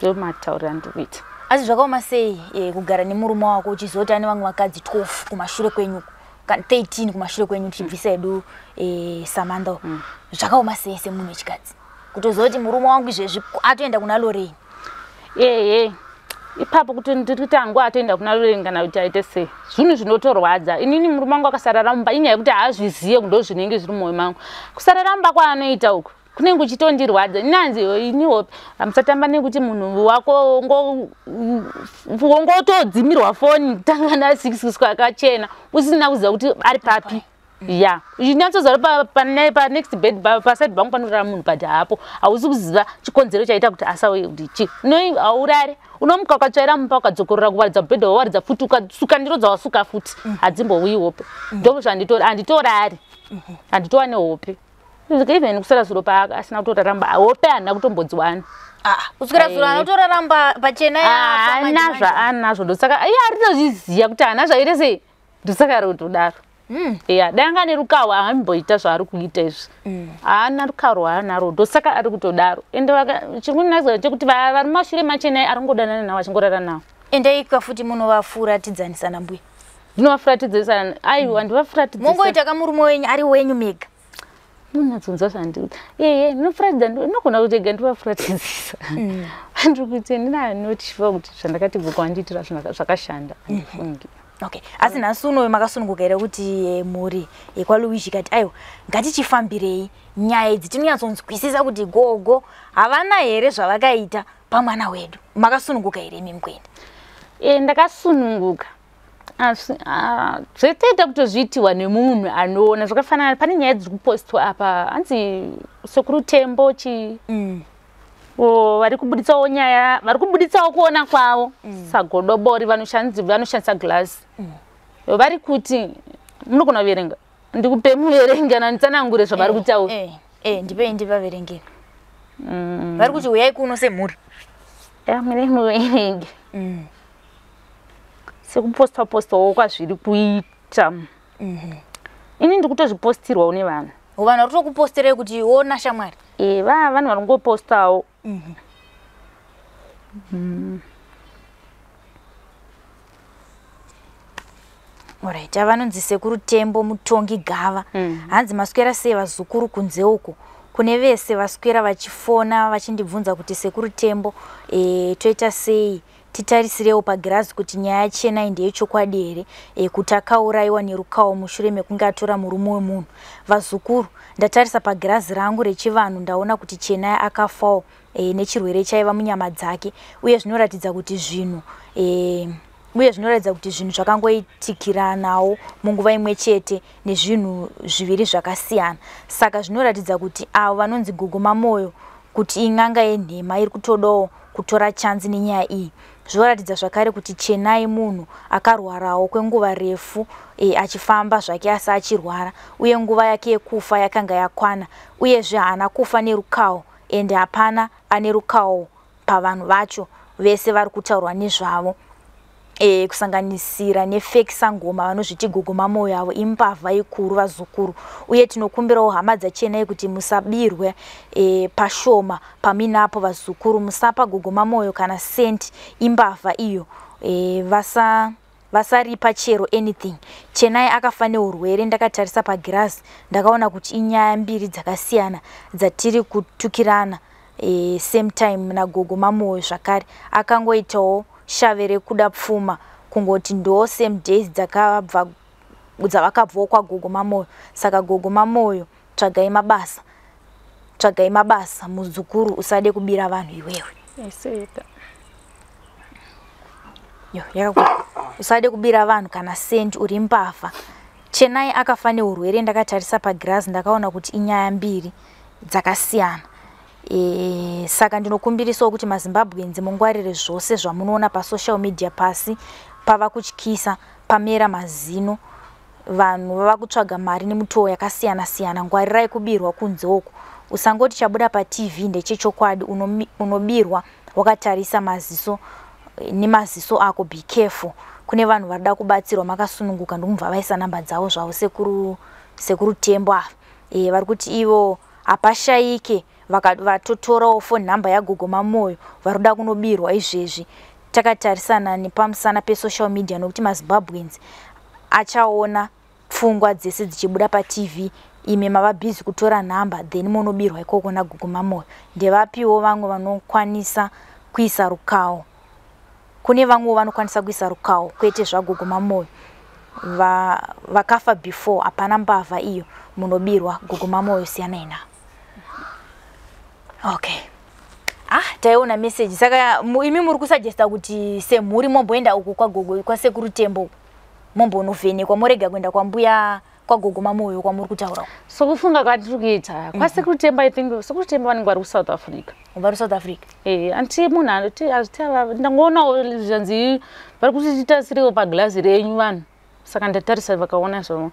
[SPEAKER 2] ndomatauriro andiri kuita.
[SPEAKER 3] Asi zvakaoma sei kugara nemurume wako uchizoti ane vamwe vakadzi 12 kumashure kwenyu, kana 13 kumashure kwenyu, tichibvisa hedu Samantha? Zvakaoma sei semunhu wechikadzi kutozoti murume wangu izvezvi atoenda kuna Lorraine?
[SPEAKER 2] Ehe, ipapo kuti ndiri kuti hangu atoenda kuna Lorraine kana kuti aite sei, zvinhu zvinotorwadza. Inini murume wangu akasarara mumba, inyaya yekuti haazviziye, ndo zvinenge zviri mumwoyo mangu. Kusarara mumba kwaanoita uku kunenge kuchitondirwadza. Inanzi ini hope hamusatamba nekuti munhu wako wongotodzimirwa foni kutanga na6 kusvika akachena, usina kuziva kuti ari papi. Ya, uchinyatsoziva kuti panext bed, paside pangu panorara munhu, but hapo hausi kuziva chikonzero chaita kuti asauye kuti chi noi. Haurare, unomuka ukatsvaira mumba, ukadzokorora kuwaridza bhedha, wawaridza futi, ukasuka ndiro dzawasuka futi, hadzimbouyi hope. Ndo zvanditori, handitorari, handitowane hope. Even kusara zuro pa asina kutoraramba hope haana kutombodziwana.
[SPEAKER 3] Kuswera zuro anotoraramba pachena.
[SPEAKER 2] Haana zvaanazvo, ndosaka iye aritozviziva kuti haana zvaite sei, ndosaka ari kutodaro. Ya, dai anga ane rukawo haamboita zvaari kuita izvi. Haana rukawo rwaanarwo, ndosaka ari kutodaro. Ende chiri kunakisa chekuti vari mumashure machena ari kungodanana navo, achingorara navo.
[SPEAKER 3] Endaika futi munovafuratidzanisa nambuya.
[SPEAKER 2] Ndinovafuratidzisa? Aiwa, ndivafuratidzisa.
[SPEAKER 3] Mongoita kamurume wenyu ari wenyu mega.
[SPEAKER 2] Munatsonzwa zvandiri eye, ndinofuratidza, ndinogona kuti ega ndivafuratidzisa. Andiri kuti ndinanochiva kuti zvandakati gogo wandiitira zvakashanda, handifungi.
[SPEAKER 3] Okay, asi nhasi unoyo makasununguka here kuti mhuri yekwaLuigi kati aiwa, ngatichifambirei nyaya idzi, tinonyatsonzwisisa kuti gogo havana here zvavakaita pamwana wedu? Makasununguka here imi mukuenda?
[SPEAKER 2] E, ndakasununguka, asi zvetoita kutozviitiwa nemunhu anoona zvakafanana. Pane nyaya dziri kupostwa apa, hanzi Sekuru Tembo chi vari kubuditsawo nyaya, vari kubuditsawo kuona kwavo sagodobori vanoshandisa glass. Vari kuti munogona kuverenga, ndikupe muverenga nanditsanangure zvavari kutaura.
[SPEAKER 3] Ndipei ndivaverengere. Vari kuti uyai kuno semhuri.
[SPEAKER 2] Mune muverenge sekupostwa postwawo kwazviri kuita. Ini ndiri kutozvipostirwawo nevanhu.
[SPEAKER 3] Vanhu vari kutokuposterei kuti ona shamwari?
[SPEAKER 2] E, vanhu vari kungopostawo.
[SPEAKER 3] Alright, avanonzi Sekuru Tembo Mutongi Gava. Hanzi maswera sei vazukuru kunze uko? Kune vese vaswera vachifona vachindibvunza kuti Sekuru Tembo, toita sei, titarisirewo pagirazi kuti nyaya Chenai ndeyechokwadi here, kuti akaurayiwa nerukawo mushure mekunge atora murume wemunhu. Vazukuru, ndatarisa pagirazi rangu rechivanhu, ndaona kuti Chenai akafawo nechirwere chaiva munyama dzake, uye zvinoratidza kuti zvinhu zvakangoitikiranawo munguva imwe chete nezvinhu zviviri zvakasiyana. Saka zvinoratidza kuti avo vanonzi Gogo Mamoyo kuti in'anga yenhema iri kutodawo kutora chanzi nenyaya iyi. Zvoratidza zvakare kuti Chenai munhu akarwarawo kwenguva refu, achifamba zvake asi achirwara, uye nguva yake yekufa yakanga yakwana. Uyezve haana kufa nerukawo, ende hapana ane rukawo pavanhu vacho vese vari kutaurwa nezvavo, kusanganisira nefake sangoma vanozviti Gogo Mamoyo avo, imbavha ikuru vazukuru. Uye tinokumbirawo hama dzaChenai kuti musabirwe pashoma paminapo. Vazukuru, musapa Gogo Mamoyo kana senti, imbavha iyo. Vasaripa chero anything. Chenai akafa neurwere. Ndakatarisa pagirazi, ndakaona kuti inyaya mbiri dzakasiyana dzatiri kutukirana same time naGogo Mamoyo zvakare akangoitawo shave rekuda pfuma, kungoti ndo same days dzakabva dzavakabvawo kwaGogo Mamoyo. Saka Gogo Mamoyo, tsvagai mabasa, tsvagai mabasa muzukuru, usade kubira vanhu iwewe.
[SPEAKER 2] Iseta.
[SPEAKER 3] Yo, yakakura. Usade kubira vanhu kana sendi, uri mbavha. Chenai akafa neurwere. Ndakatarisa pagirazi, ndakaona kuti inyaya mbiri dzakasiyana. Saka ndinokumbirisawo kuti maZimbabweans mungwarire zvose zvamunoona pasocial media. Pasi pava kutyisa, pamera mazino, vanhu vava kutsvaga mari nemutoo yakasiyana siyana. Ngwarirai kubirwa kunze uku. Usangoti chabuda paTV ndechechokwadi, unobirwa wakatarisa maziso nemaziso ako. Be careful, kune vanhu varida kubatsirwa makasununguka. Ndokumubva vaisa namba dzavo zvavo Sekuru Tembo ava. Vari kuti ivo hapashayike vatotorawo phone number yaGogo Mamoyo vari kuda kunobirwa izvezvi takatarisana nepamusana pesocial media, nokuti maZimbabweans achaona pfungwa dzese dzichibuda paTV, ime mava busy kutora nhamba, then munobirwa ikoko naGogo Mamoyo. Ndevapiwo vamwe vanokwanisa kuisa rukawo? Kune vamwewo vanokwanisa kuisa rukawo, kwete zvaGogo Mamoyo vakafa before. Hapana mbavha iyo, munobirwa. Gogo Mamoyo siyanai navo. Okay, ah, taiona message. Saka imi muri kusuggesta kuti semhuri momboenda uku kwagogo, kwaSekuru Tembo, mombonovhenekwa, morega kuenda kwambuya, kwaGogo Mamoyo kwamuri kutaura uku?
[SPEAKER 2] Sokufunga kwatiri kuita, kwaSekuru Tembo, I think Sekuru Tembo vanenge vari kuSouth Africa.
[SPEAKER 3] Vari South Africa.
[SPEAKER 2] Anti munhu anoti ndangonawo zvanzi vari kuti titarisirewo pagirazi renyu vanhu, saka ndatarisa vakaona zvo.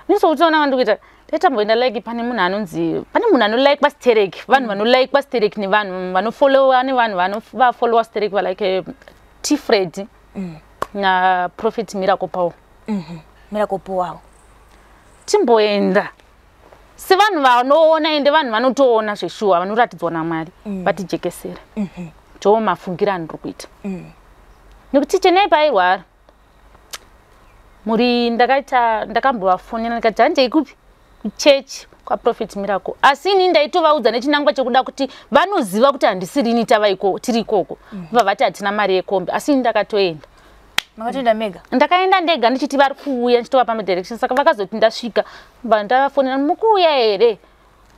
[SPEAKER 2] Nisokutoona vandikuita taitamboenda like pane munhu anonzi, pane munhu anolaikwa stereki, vanhu vanolaikwa stereki nevanhu vanofollowa nevanhu vanovafollowa stereki, valike T Fred naProphet Miracle Paul.
[SPEAKER 3] Miracle Paul.
[SPEAKER 2] Timboenda sevanhu vanoona, ende vanhu vanotoona zveshuwa, vanoratidzwa naMwari, vatijekesera. Ndo mafungiro andiri kuita, nekuti Chenai paairwara muri ndakaita, ndakambovafonera ndikati handei kupi, kuchechi kwaProphet Miracle. Asi ini ndaitovaudza nechinangwa chekuda kuti vanoziva kuti handisirini tava tiri ikoko. Bva vati hatina mari yekombi, asi ini ndakatoenda.
[SPEAKER 3] Makatoenda mega?
[SPEAKER 2] Ndakaenda ndega ndichiti vari kuuya, ndichitovapa madirection. Saka vakazoti ndasvika, bva ndavafonera, mukuuya here?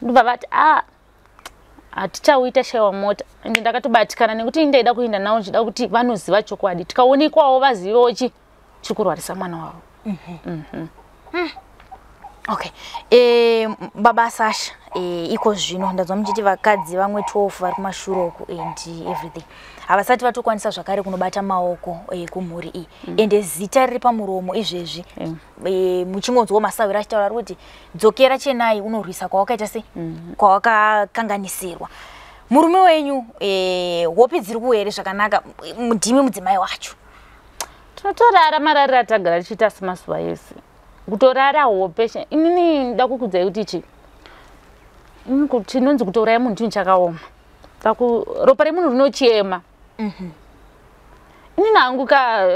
[SPEAKER 2] Ndobva vati a hatichauyi, tashayiwa mota. Ende ndakatobatikana nekuti ini ndaida kuenda navo, ndichida kuti vanoziva chokwadi, tikaonekwawo vazivewo chi chikurwarisa mwana wavo.
[SPEAKER 3] Okay, baba Sasha, iko zvino ndanzwa muchiti vakadzi vamwe 12 vari kumashure uku and everything havasati vatokwanisa zvakare kunobata maoko kumhuri iyi, ende zita riri pamuromo izvezvi. Muchingonzwawo masawiro achitaura ari kuti dzokera Chenai unorwisa kwawakaita sei, kwawakakanganisirwa murume wenyu. Hope dziri kuuya here zvakanaka? Ndimi mudzimai wacho.
[SPEAKER 2] Tinotorara marariro atagara tichiita semazuva ese, kutorara hope. Inini nda kukudzai kuti chi ini chinonzi kutouraya munhu chinhu chakaoma. Ropa remunhu rinochema. Inini hangu ka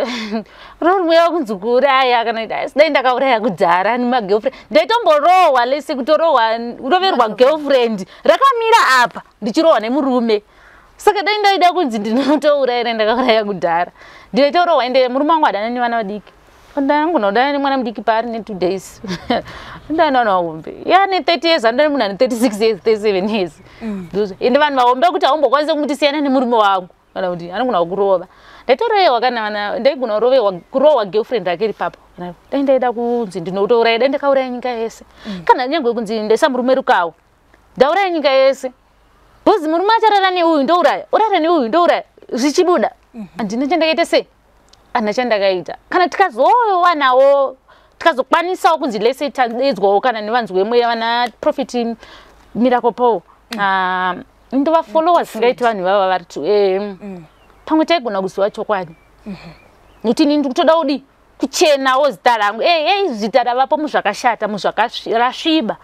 [SPEAKER 2] rori kunzi kuuraya kana kuti asi dai ndakauraya kudhara nemagirlfriend, ndaitomborohwa lese kutorohwa, kuroverwa girlfriend rakamira apa ndichirohwa nemurume. Saka dai ndaida kunzi ndinotouraya, ndakauraya kudhara, ndaitorohwa. Ende murume wangu hadana nevana vadiki. Ndangona kudana nemwana mudiki paari ne2 days, ndana vahombe yaane 30 years, andani munhu ane 36 years, 37 years. Ende vanhu vahombe kuti haumbokwanisi kumuti siyana nemurume wangu kana kuti anogona kurova. Ndaitorohwa kana vana, ndaigona kurovewa, kurohwa girlfriend rake ripapo. Kana dai ndaida kunzi ndinotouraya, dai ndakauraya nyika yese. Kana nyangwe kunzi ndaisa murume rukawo, ndauraya nyika yese, because murume acharara neuyu ndouraya, urara neuyu ndouraya, zvichibuda. Handina chandakaita sei, handina chandakaita. Kana tikazowanawo, tikazokwanisawo kunzi lese tadedzwawo kana nevanzi vemweya vana Prophet Miracle Paul, ndovafollowa singaiti vanhu ivava vari tu pamwe taigona kuziva chokwadi, nekuti inini ndikutoda kudi kuchenawo zita rangu. Ei zita ravapo muzvakashata, muzvakarasviba,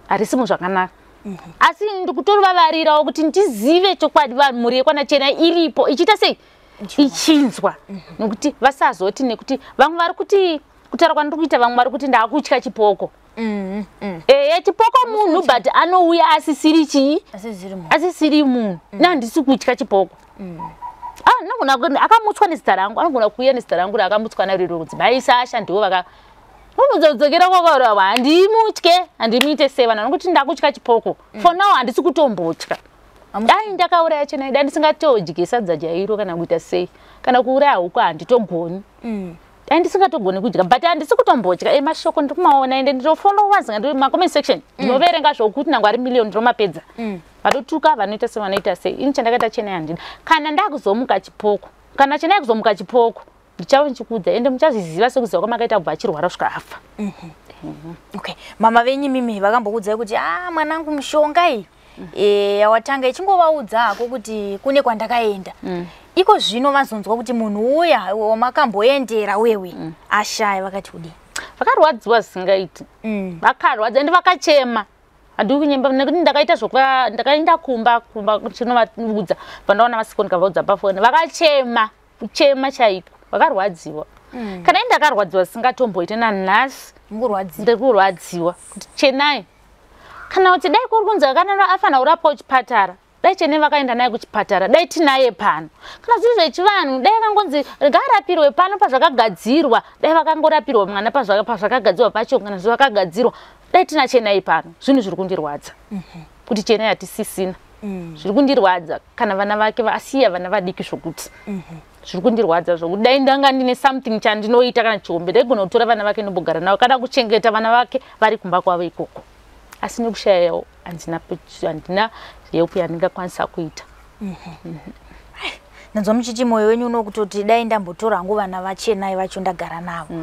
[SPEAKER 2] harisi muzvakanaka. Asi ndikutovavarirawo kuti ndizive chokwadi, vanhu mhuri yekwana Chena iripo ichiita sei, ichinzwa, nekuti vasazoti, nekuti vamwe vari kuti kutaura kwandiri kuita, vamwe vari kuti ndaakutya chipoko. Ehe, chipoko munhu, but anouya asisiri chii?
[SPEAKER 3] Asisiri munhu.
[SPEAKER 2] Asisiri munhu. Nehandisi kutya chipoko. Ah, anogona akamutswa nezita rangu, anogona kuuya nezita rangu raakamutswa naro iro kunzi Mai Sasha ndivo vaka unozodzokera kwakaurawa. Handimutye, handimuite sei vanhu vanokuti ndakutya chipoko. For now handisi kutombotya. Dai ndakauraya Chenai, dai ndisingatodyi sadza chairo kana kuita sei, kana kuuraya huku handitogoni, dai ndisingatogoni kudya, but handisi kutombotya. Mashoko ndiri kumaona, ende ndinofollowa macomment section, ndinoverenga zvokuti nangwe ari miliyoni ndinomapedza. Vanotuka, vanoita sei, vanoita sei, ini chandakaita Chenai handina. Kana ndakuzomuka chipoko, kana Chenai kuzomuka chipoko, ndichave ndichikuudza, ende muchazviziva sekuziva kwamakaita kubva achirwara kusvika afa.
[SPEAKER 3] Okay, mama venyu mimi vakambokuudzai kuti a mwanangu mushonga iyi yawatanga ichingovaudza hako kuti kune kwandakaenda? Iko zvino vazonzwa kuti munhu uya wamakamboendera wewe ashaya, vakati kudii?
[SPEAKER 2] Vakarwadziwa zvisingaiti. Vakarwadza ende vakachema, handii kunyemba, nekuti ndakaita zvokuva ndakaenda kumba chinovaudza, pandaona vasiko ndikavaudza pafoni, vakachema, kuchema chaiko, vakarwadziwa. Kana ini ndakarwadziwa zvisingatomboite nanhasi.
[SPEAKER 3] Mukurwadziwa.
[SPEAKER 2] Ndiri kurwadziwa kuti Chenai, kana kuti dai kuri kunzi akanana afanira kurapwa kuchipatara, dai Chenai vakaenda naye kuchipatara, dai tinaye pano. Kana zviri zvechivanhu, dai akangonzi ngaarapirwe pano pazvakagadzirwa, dai vakangorapirwa mwana pazvakagadzirwa pacho. Kana zvakagadzirwa, dai tina Chenai pano. Zvinhu zviri kundirwadza kuti Chenai hatisisina. Zviri kundirwadza kana vana vake asiya vana vadiki, zvokuti zviri kundirwadza zvokuti dai ndanga ndine something chandinoita kana chiombe, ndaigona kutora vana vake ndombogara navo kana kuchengeta vana vake vari kumba kwavo ikoko. Asi nekushayawo handina help yandingakwanisa kuita.
[SPEAKER 3] Ndanzwa muchiti mwoyo wenyu uno kutoti dai ndambotora hangu vana vaChenai vacho ndagara navo.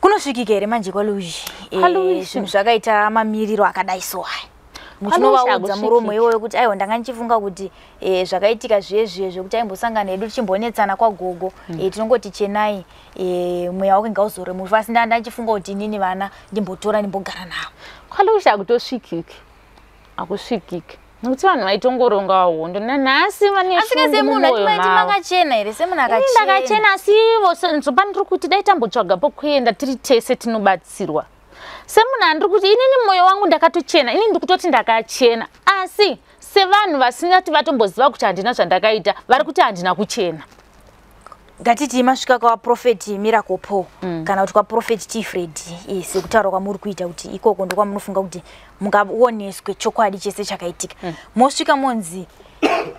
[SPEAKER 3] Kunosvika Kunosvikika here manje kwaLuigi?
[SPEAKER 2] KwaLuigi.
[SPEAKER 3] Zvinhu zvakaita mamiriro akadai so aya,
[SPEAKER 2] KwaLuigi
[SPEAKER 3] muchinovaudza
[SPEAKER 2] hakusvikiki.
[SPEAKER 3] muromo iwoyo kuti aiwa, ndanga ndichifunga kuti zvakaitika zvezve zvekuti aimbosangana hedu tichimbonetsana kwagogo, tinongoti Chenai, mweya wake ngauzore mufi, asi ndanga ndichifunga kuti inini vana ndimbotora ndimbogara navo.
[SPEAKER 2] KwaLuigi hakutosvikiki, hakusvikiki, nekuti vanhu vaitongorongawo hondo nanhasi vane
[SPEAKER 3] Asi
[SPEAKER 2] shungu
[SPEAKER 3] semunhu
[SPEAKER 2] mumwoyo
[SPEAKER 3] atimaiti
[SPEAKER 2] mavo.
[SPEAKER 3] makachena here, semunhu
[SPEAKER 2] Ini
[SPEAKER 3] akachena?
[SPEAKER 2] Ndakachena, asi ivo zvopandiri kuti dai tambotsvaga pokuenda tiri tese tinobatsirwa. Semunhu andiri kuti inini mwoyo wangu ndakatochena, inini ndikutoti ndakachena, asi sevanhu vasingati vatomboziva kuti handina zvandakaita, vari kuti handina kuchena.
[SPEAKER 3] Ngatiti masvika kwaProphet Miracle Paul kana kuti kwaProphet T Fred, sekutaura kwamuri kuita kuti ikoko ndokwamunofunga kuti mungaoneswe chokwadi chese chakaitika. Mosvika monzi,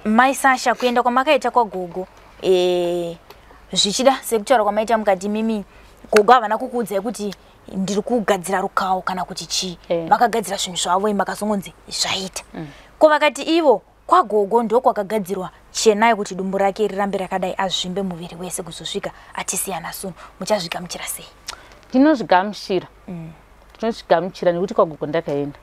[SPEAKER 3] "Mai Sasha, kuenda kwamakaita kwagogo, zvichida sekutaura kwamaita mukati mimi gogo havana kukuudzai kuti ndiri kugadzira rukawo kana kuti chii, vakagadzira zvinhu zvavo, makazongonzi zvaita." Ko vakati ivo kwagogo ndokwakagadzirwa Chenai kuti dumbu rake rirambe rakadai, azvimbe muviri wese kuzosvika atisiyana suno, muchazvigamuchira sei?
[SPEAKER 2] Ndinozvigamuchira, ndinozvigamuchira nekuti kwagogo ndakaenda.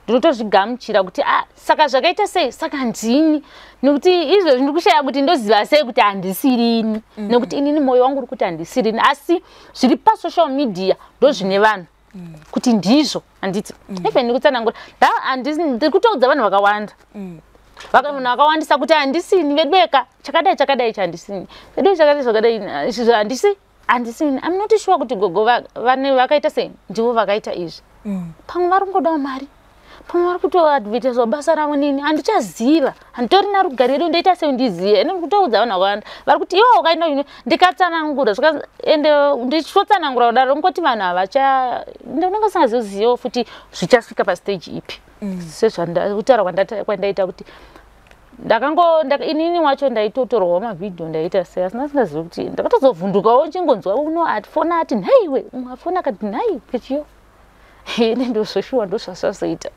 [SPEAKER 2] Ndinotozvigamuchira kuti ah, saka zvakaita sei, saka ndini, nekuti izvozvi ndiri kushaya kuti ndoziva sei kuti handisirini, nekuti inini mwoyo wangu uri kuti handisirini, asi zviri pasocial media ndozvine vanhu kuti ndizvo. Handiti even ndikutsanangura, ndiri kutoudza vanhu vakawanda, vanhu vakawandisa kuti handisini vedweka, chakadai chakadai chandisini vedwe, chakadai zvakadai izvi handisi, handisini. I'm not sure kuti gogo vane vakaita sei, ndivo vakaita izvi. Pamwe vari kungodawo mari, pamwe vari kutoadvertiswa basa ravo, nini handichaziva, handitorina rugare redu. Ndoita sei ndizive? Ende ndikutoudza vanhu vakawanda vari kuti iwo wakaenda ino, ndikatsanangura, ende ndichitotsanangura kudaro ngoti vanhu havacha, ndinenge singazoziviwo futi zvichasvika pastage ipi. Sezvakutaura kwandaita kuti ndakango inini wacho ndaitotorwawo mavhidhiyo, ndaita sei, asi ndasingazivi kuti ndakatozovhundukawo chingonzwa uno afona ati, "Nhaiwe," umwe afona akati, "Nhai kechiyo." Ine ndozvoshuwa ndozvazvazoita.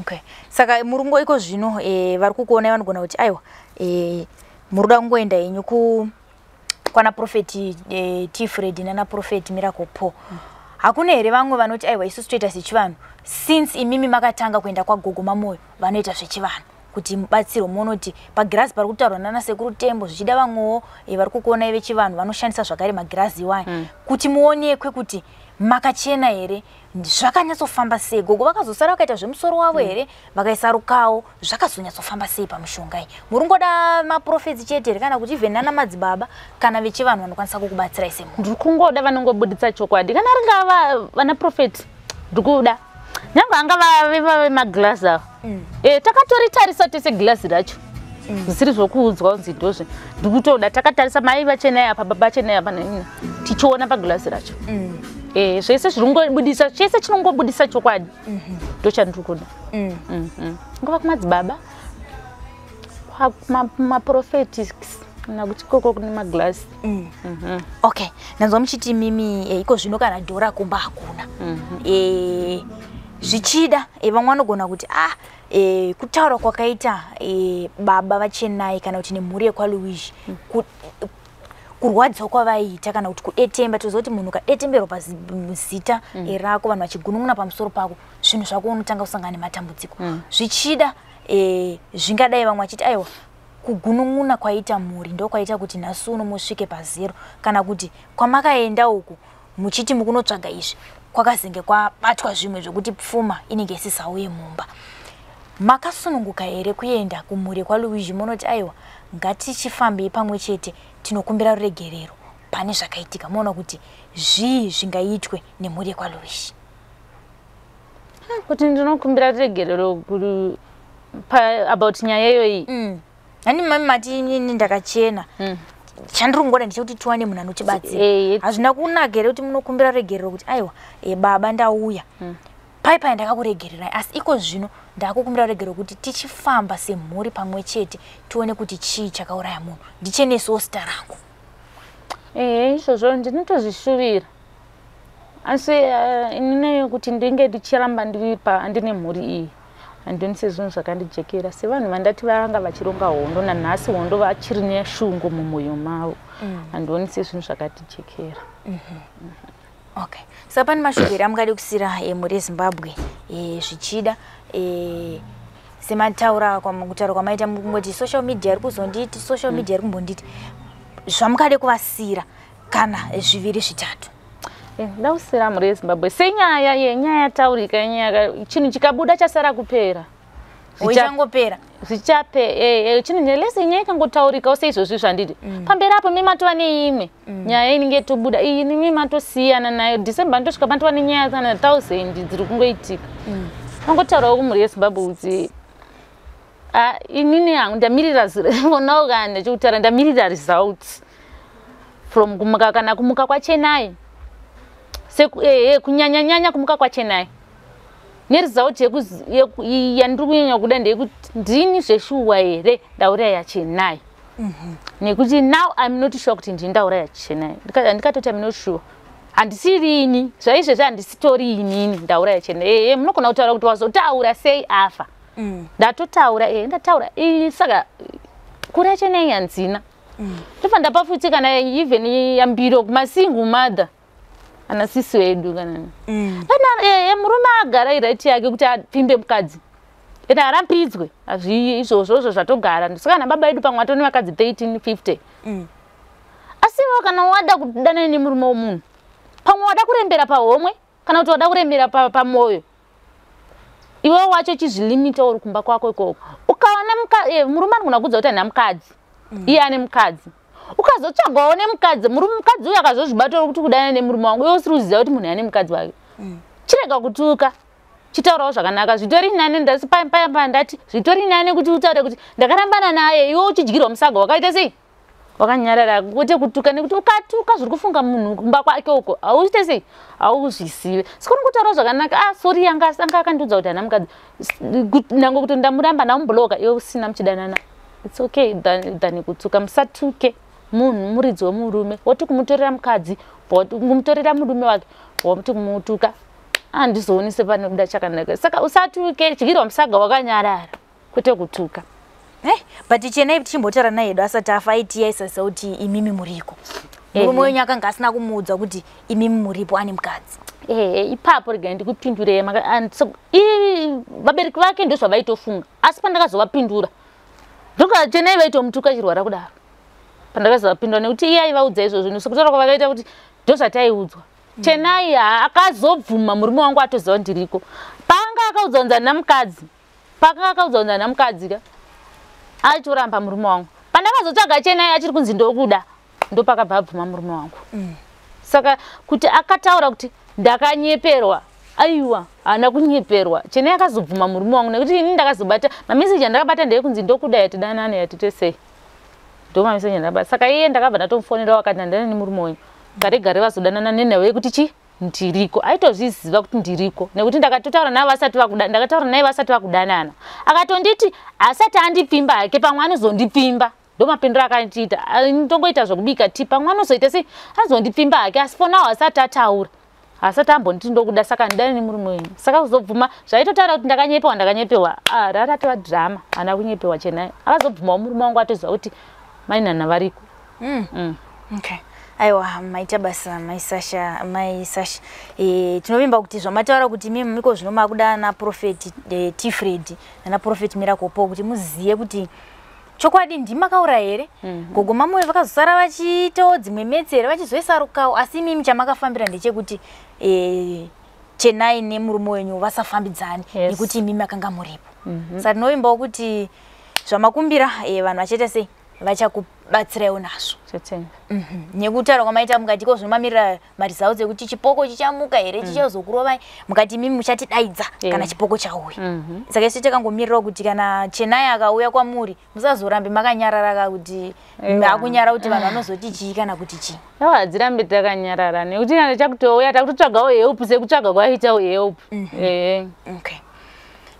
[SPEAKER 3] Okay, saka murungo iko zvino, vari kukuonai vanogona kuti aiwa, muri kuda kungoenda henyu ku kwana Prophet T Fred nana Prophet Miracle Paul. Hakuna here vamwe vanoti aiwa, isusu toita sechivanhu, since imimi makatanga kuenda kwagogo Mamoyo vanoita zvechivanhu, kuti mubatsirwe? Munoti pagirazi pari kutaurwa nana Sekuru Tembo, zvichida vamwewo vari kukuonai vechivanhu vanoshandisa zvakare magirazi iwaya kuti muonekwe kuti makachena here. Zvakanyatsofamba sei? Gogo vakazosara vakaita zvemusoro wavo here, vakaisa rukawo? Zvakazonyatsofamba sei pamishonga iyi? Muri ngoda maprofetsi chete here, kana kuti even nana madzibaba kana vechivanhu vanokwanisa kukubatsirai semunhu?
[SPEAKER 2] Ndiri kungoda vanongobuditsa chokwadi, kana ringava vana profeti ndiri kuda, nyange anga veve magirazi ava. Takatoritarisa tese girazi racho, zvisiri zvokuudzwa kunzi ndozve. Ndikutoda takatarisa mai vachenai apa, baba chenai apa, nina tichiona pagirazi racho. Zvese zviri kungobudisa, chese chinongobudisa chokwadi ndochandiri kuda. Ngova kumadzibaba, maprofeti, kana kuti koko kune magirasi.
[SPEAKER 3] Okay, ndanzwa muchiti mimi iko zvino kana dhora kumba hakuna. Zvichida vamwe vanogona kuti ah, kutaura kwakaita baba vaChenai kana kuti nemhuri yekwaLuigi, kurwadziwa kwavaiita kana kuti kudetemba, toziva kuti munhu ukadetemberwa pazita rako, vanhu vachigunun'una pamusoro pako, zvinhu zvako unotanga kusangana nematambudziko. Zvichida zvingadai vamwe vachiti aiwa, kugunun'una kwaita mhuri ndo kwaita kuti nhasi uno musvike pazero, kana kuti kwamakaenda uku muchiti mukunotsvaga izvi kwakazenge kwabatwa zvimwe zvokuti pfuma inenge isisauye mumba. Makasununguka here kuenda kumhuri kwaLuigi munoti aiwa, ngatichifambei pamwe chete tinokumbira ruregerero pane zvakaitika, moona kuti zvii zvingaitwe nemhuri yekwaLuigi?
[SPEAKER 2] Kuti ndinokumbira ruregerero about nyaya iyoyi?
[SPEAKER 3] Hani mami mati inini ndakachena, chandiri kungoda ndechekuti tiwane munhu anotibatsira. Hazvina kunaka here kuti munokumbira ruregerero kuti aiwa, baba, ndauya pai pai, ndakakuregererai, asi iko zvino ndakukumbira ruregerero kuti tichifamba semhuri pamwe chete tione kuti chii chakauraya munhu, ndichenesewo zita rangu?
[SPEAKER 2] Ehe, izvozvo ndinotozvishuvira, asi inini kuti ndinge ndichiramba ndiri ndine mhuri iyi. Handioni sezvinhu zvakandijekera. Sevanhu vandati vanga vachironga hondo, nanhasi hondo vachiri neshungu mumwoyo mavo. Handioni sezvinhu zvakatijekera.
[SPEAKER 3] Okay, saka pane mashoko here amungade kusira mhuri yeZimbabwe, zvichida semataura kutaura kwamaita, muri kungoti social media iri kuzonditi, social media iri kumbonditi, zvamungade kuvasira kana zviviri zvitatu?
[SPEAKER 2] Ndausira mhuri yeZimbabwe senyaya yenyaya yataurika, nyaya chinhu chikabuda chasara kupera.
[SPEAKER 3] Ichangopera.
[SPEAKER 2] Zvichape chinhu lese nyaya ikangotaurikawo seizvozvi zvanditi pamberi apo mimatova neimwe nyaya inenge tobuda iyi, mimatosiyana nayo. December ndosvika patova nenyaya kana 1000 dziri kungoitika. Angotaurawo kumhuri yeZimbabwe kuti inini hangu ndamirira onawo kana ndechikutaura, ndamirira results from kumuka, kana kumuka kwaChenai, kunyanyanyanya kumuka kwaChenai, neresult yandiri kunyanya kuda ndeyekuti ndini zveshuwa here ndauraya Chenai, nekuti now I'm not sure kuti ndini ndauraya Chenai. Ndikatoti I'm not sure, handisirini zvaizvezvi, handisitori inini ndauraya Chenai. Ehe, munogona kutaura kuti wazotaura sei afa. Ndatotaura, ehe, ndataura. Saka kuraya Chenai hanzina. Ndobva ndapa futi kana even yambiro kumasingle mother, ana sisi wedu, kana kana murume agara iright yake kuti apfimbe mukadzi, ende harambidzwe izvozvozvo zvatogara. Saka nababa edu pamwe atone vakadzi 13 50. Asiwo kana wada kudanana nemurume womunhu, pamwe wada kurembera pahomwe kana kuti wada kurembera pamwoyo, iwe wacho chizvilimita uri kumba kwako ikoko. Ukaona murume anogona kudza kuti handina mukadzi, iye ane mukadzi, ukazotsvagawo nemukadzi murume, mukadzi uyu akazozvibata uri kuti kudanana nemurume wangu, iwe usiri kuziva kuti munhu ane mukadzi wake, chirega kutuka, chitaurawo zvakanaka. Zvitori nane ndasi paya ndati zvitori nane kuti utaure kuti ndakarambana naye, iwe uchidyirwa musaga wakaita sei, wakanyarara, kwete kutuka, nekuti ukatuka zviri kufunga munhu kumba kwake uko hauite sei, hauzvisive. Saka unongotaurawo zvakanaka, ah, sorry, anga akandiudza kuti hana mukadzi, nange kuti ndamuramba, ndamubloka, iwe usina muchidanana. It's okay than kutuka. Musatuke munhu muridzi wemurume, woti kumutorera mukadzi, kumutorera murume wake, woti kumutuka, handizooni sepanobuda chakanaka. Saka usatuke, dyirwa musaga wakanyarara, kwete kutuka.
[SPEAKER 3] But Chenai tichimbotaura naye edu asati afa, aiti aisaziva kuti imimi muriko. Murume wenyu akanga asina kumuudza kuti imimi muripo, ane mukadzi.
[SPEAKER 2] Ehe, ipapo regai ndikupindurei. Vabereki vake ndozvavaitofunga, asi pandakazovapindura ndokaChenai vaitomutuka chirwara kudaro. Pandakazovapindura, nekuti iye aivaudza izvozvo, sekutaura kwavakaita kuti ndozvataiudzwa, Chenai akazobvuma murume wangu atoziva ndiriko. Paanga akaudzwa kunzi handina mukadzi, paakanga akaudzwa kunzi handina mukadzi ka, aitoramba murume wangu. Pandakazotsvaga Chenai achiri kunzi ndokuda, ndopakabva abvuma murume wangu. Saka kuti akataura kuti ndakanyeperwa, aiwa, haana kunyeperwa. Chenai akazobvuma murume wangu nekuti ini ndakazobata mameseji andakabata ndeyekunzi ndokuda, yatidanane, yatite sei, ndo mameseji andakabata. Saka iye ndakabva ndatomufonera, wakati handana nemurume wenyu, gare gare vazodanana nenhau yekuti chi ndiriko. Aitozviziva kuti ndiriko nekuti ndakatotaura navo vasati vakuda, ndakataura naye vasati vakudanana. Akatonditi asati andipfimba hake, pamwe anozondipfimba. Ndo mapinduro akandiita. Ndongoita zvokubika ti pamwe anozoita sei, anozondipfimba hake, asi for now asati ataura, asati ambonditi ndokuda, saka ndidane nemurume wenyu. Saka kuzobvuma zvaitotaura kuti ndakanyepewa, ndakanyepewa, raratova drama. Haana kunyepewa Chenai, akazobvumawo murume wangu atoziva kuti mainhana variko.
[SPEAKER 3] Okay, aiwa, maita basa maiSasha. MaiSasha, tinovimba kuti zvamataura kuti imi miko zvino makuda naProphet Tfred nanaProphet Miracle Paul kuti muzive kuti chokwadi ndimakaura here. Gogo Mamoyo vakazosara vachiitawo dzimwe metsi here, vachizoisa rukawo, asi imimi chamakafambira ndechekuti Chenai nemurume wenyu vasafambidzani nekuti imimi akanga muripo. Saka tinovimbawo kuti zvamakumbira vanhu vachaita sei, vachakubatsiraiwo nazvo.
[SPEAKER 2] Totenda.
[SPEAKER 3] Nekutaura kwamaita mukati ko zvinomamirira maresults ekuti chipoko chichamuka here, chichazokurovai, mukati imimi muchatidaidza kana chipoko chauya. Saka isu takangomirirawo kuti kana Chenai akauya kwamuri, musazorambe makanyarara ka, kuti akunyara kuti vanhu vanozoti chii kana kuti chii.
[SPEAKER 2] Aiwa, hadzirambe takanyarara nekuti kana chakutouya takutotsvagawo help sekutsvaga kwaitawo help.
[SPEAKER 3] Okay.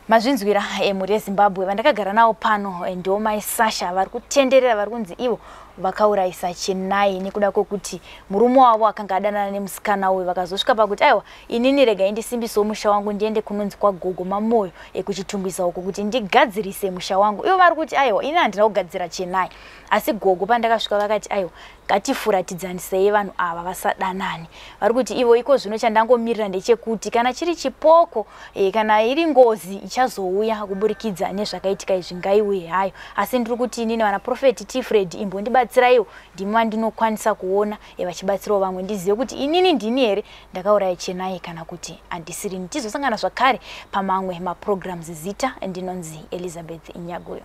[SPEAKER 3] Mazvinzwira mhuri yeZimbabwe, vandakagara navo pano ndo mai Sasha vari kutenderera, vari kunzi ivo vakaurayisa Chenai nekuda kwekuti murume wavo akanga adanana nemusikana uyu. Vakazosvika pakuti aiwa, inini regai ndisimbisewo musha wangu, ndiende kunonzi kwagogo Mamoyo ekuChitungwiza uko kuti ndigadzirise musha wangu. Ivo vari kuti aiwa, ini handina kugadzira Chenai, asi gogo pandakasvika vakati aiwa, ngatifuratiranidzei vanhu ava vasadanani. Vari kuti ivo iko zvino chandangomirira ndechekuti kana chiri chipoko kana iri ngozi ichazouya kuburikidza nezvakaitika izvi, ngaiuye hayo. Asi ndiri kuti inini vana Prophet T Fred, imbondibatsiraiwo, ndimi vandinokwanisa kuona vachibatsirawo vamwe, ndizive kuti inini ndini here ndakauraya Chenai kana kuti handisirini. Tizosangana zvakare pamamwe maprograms. Zita ndinonzi Elizabeth Nyagoyo.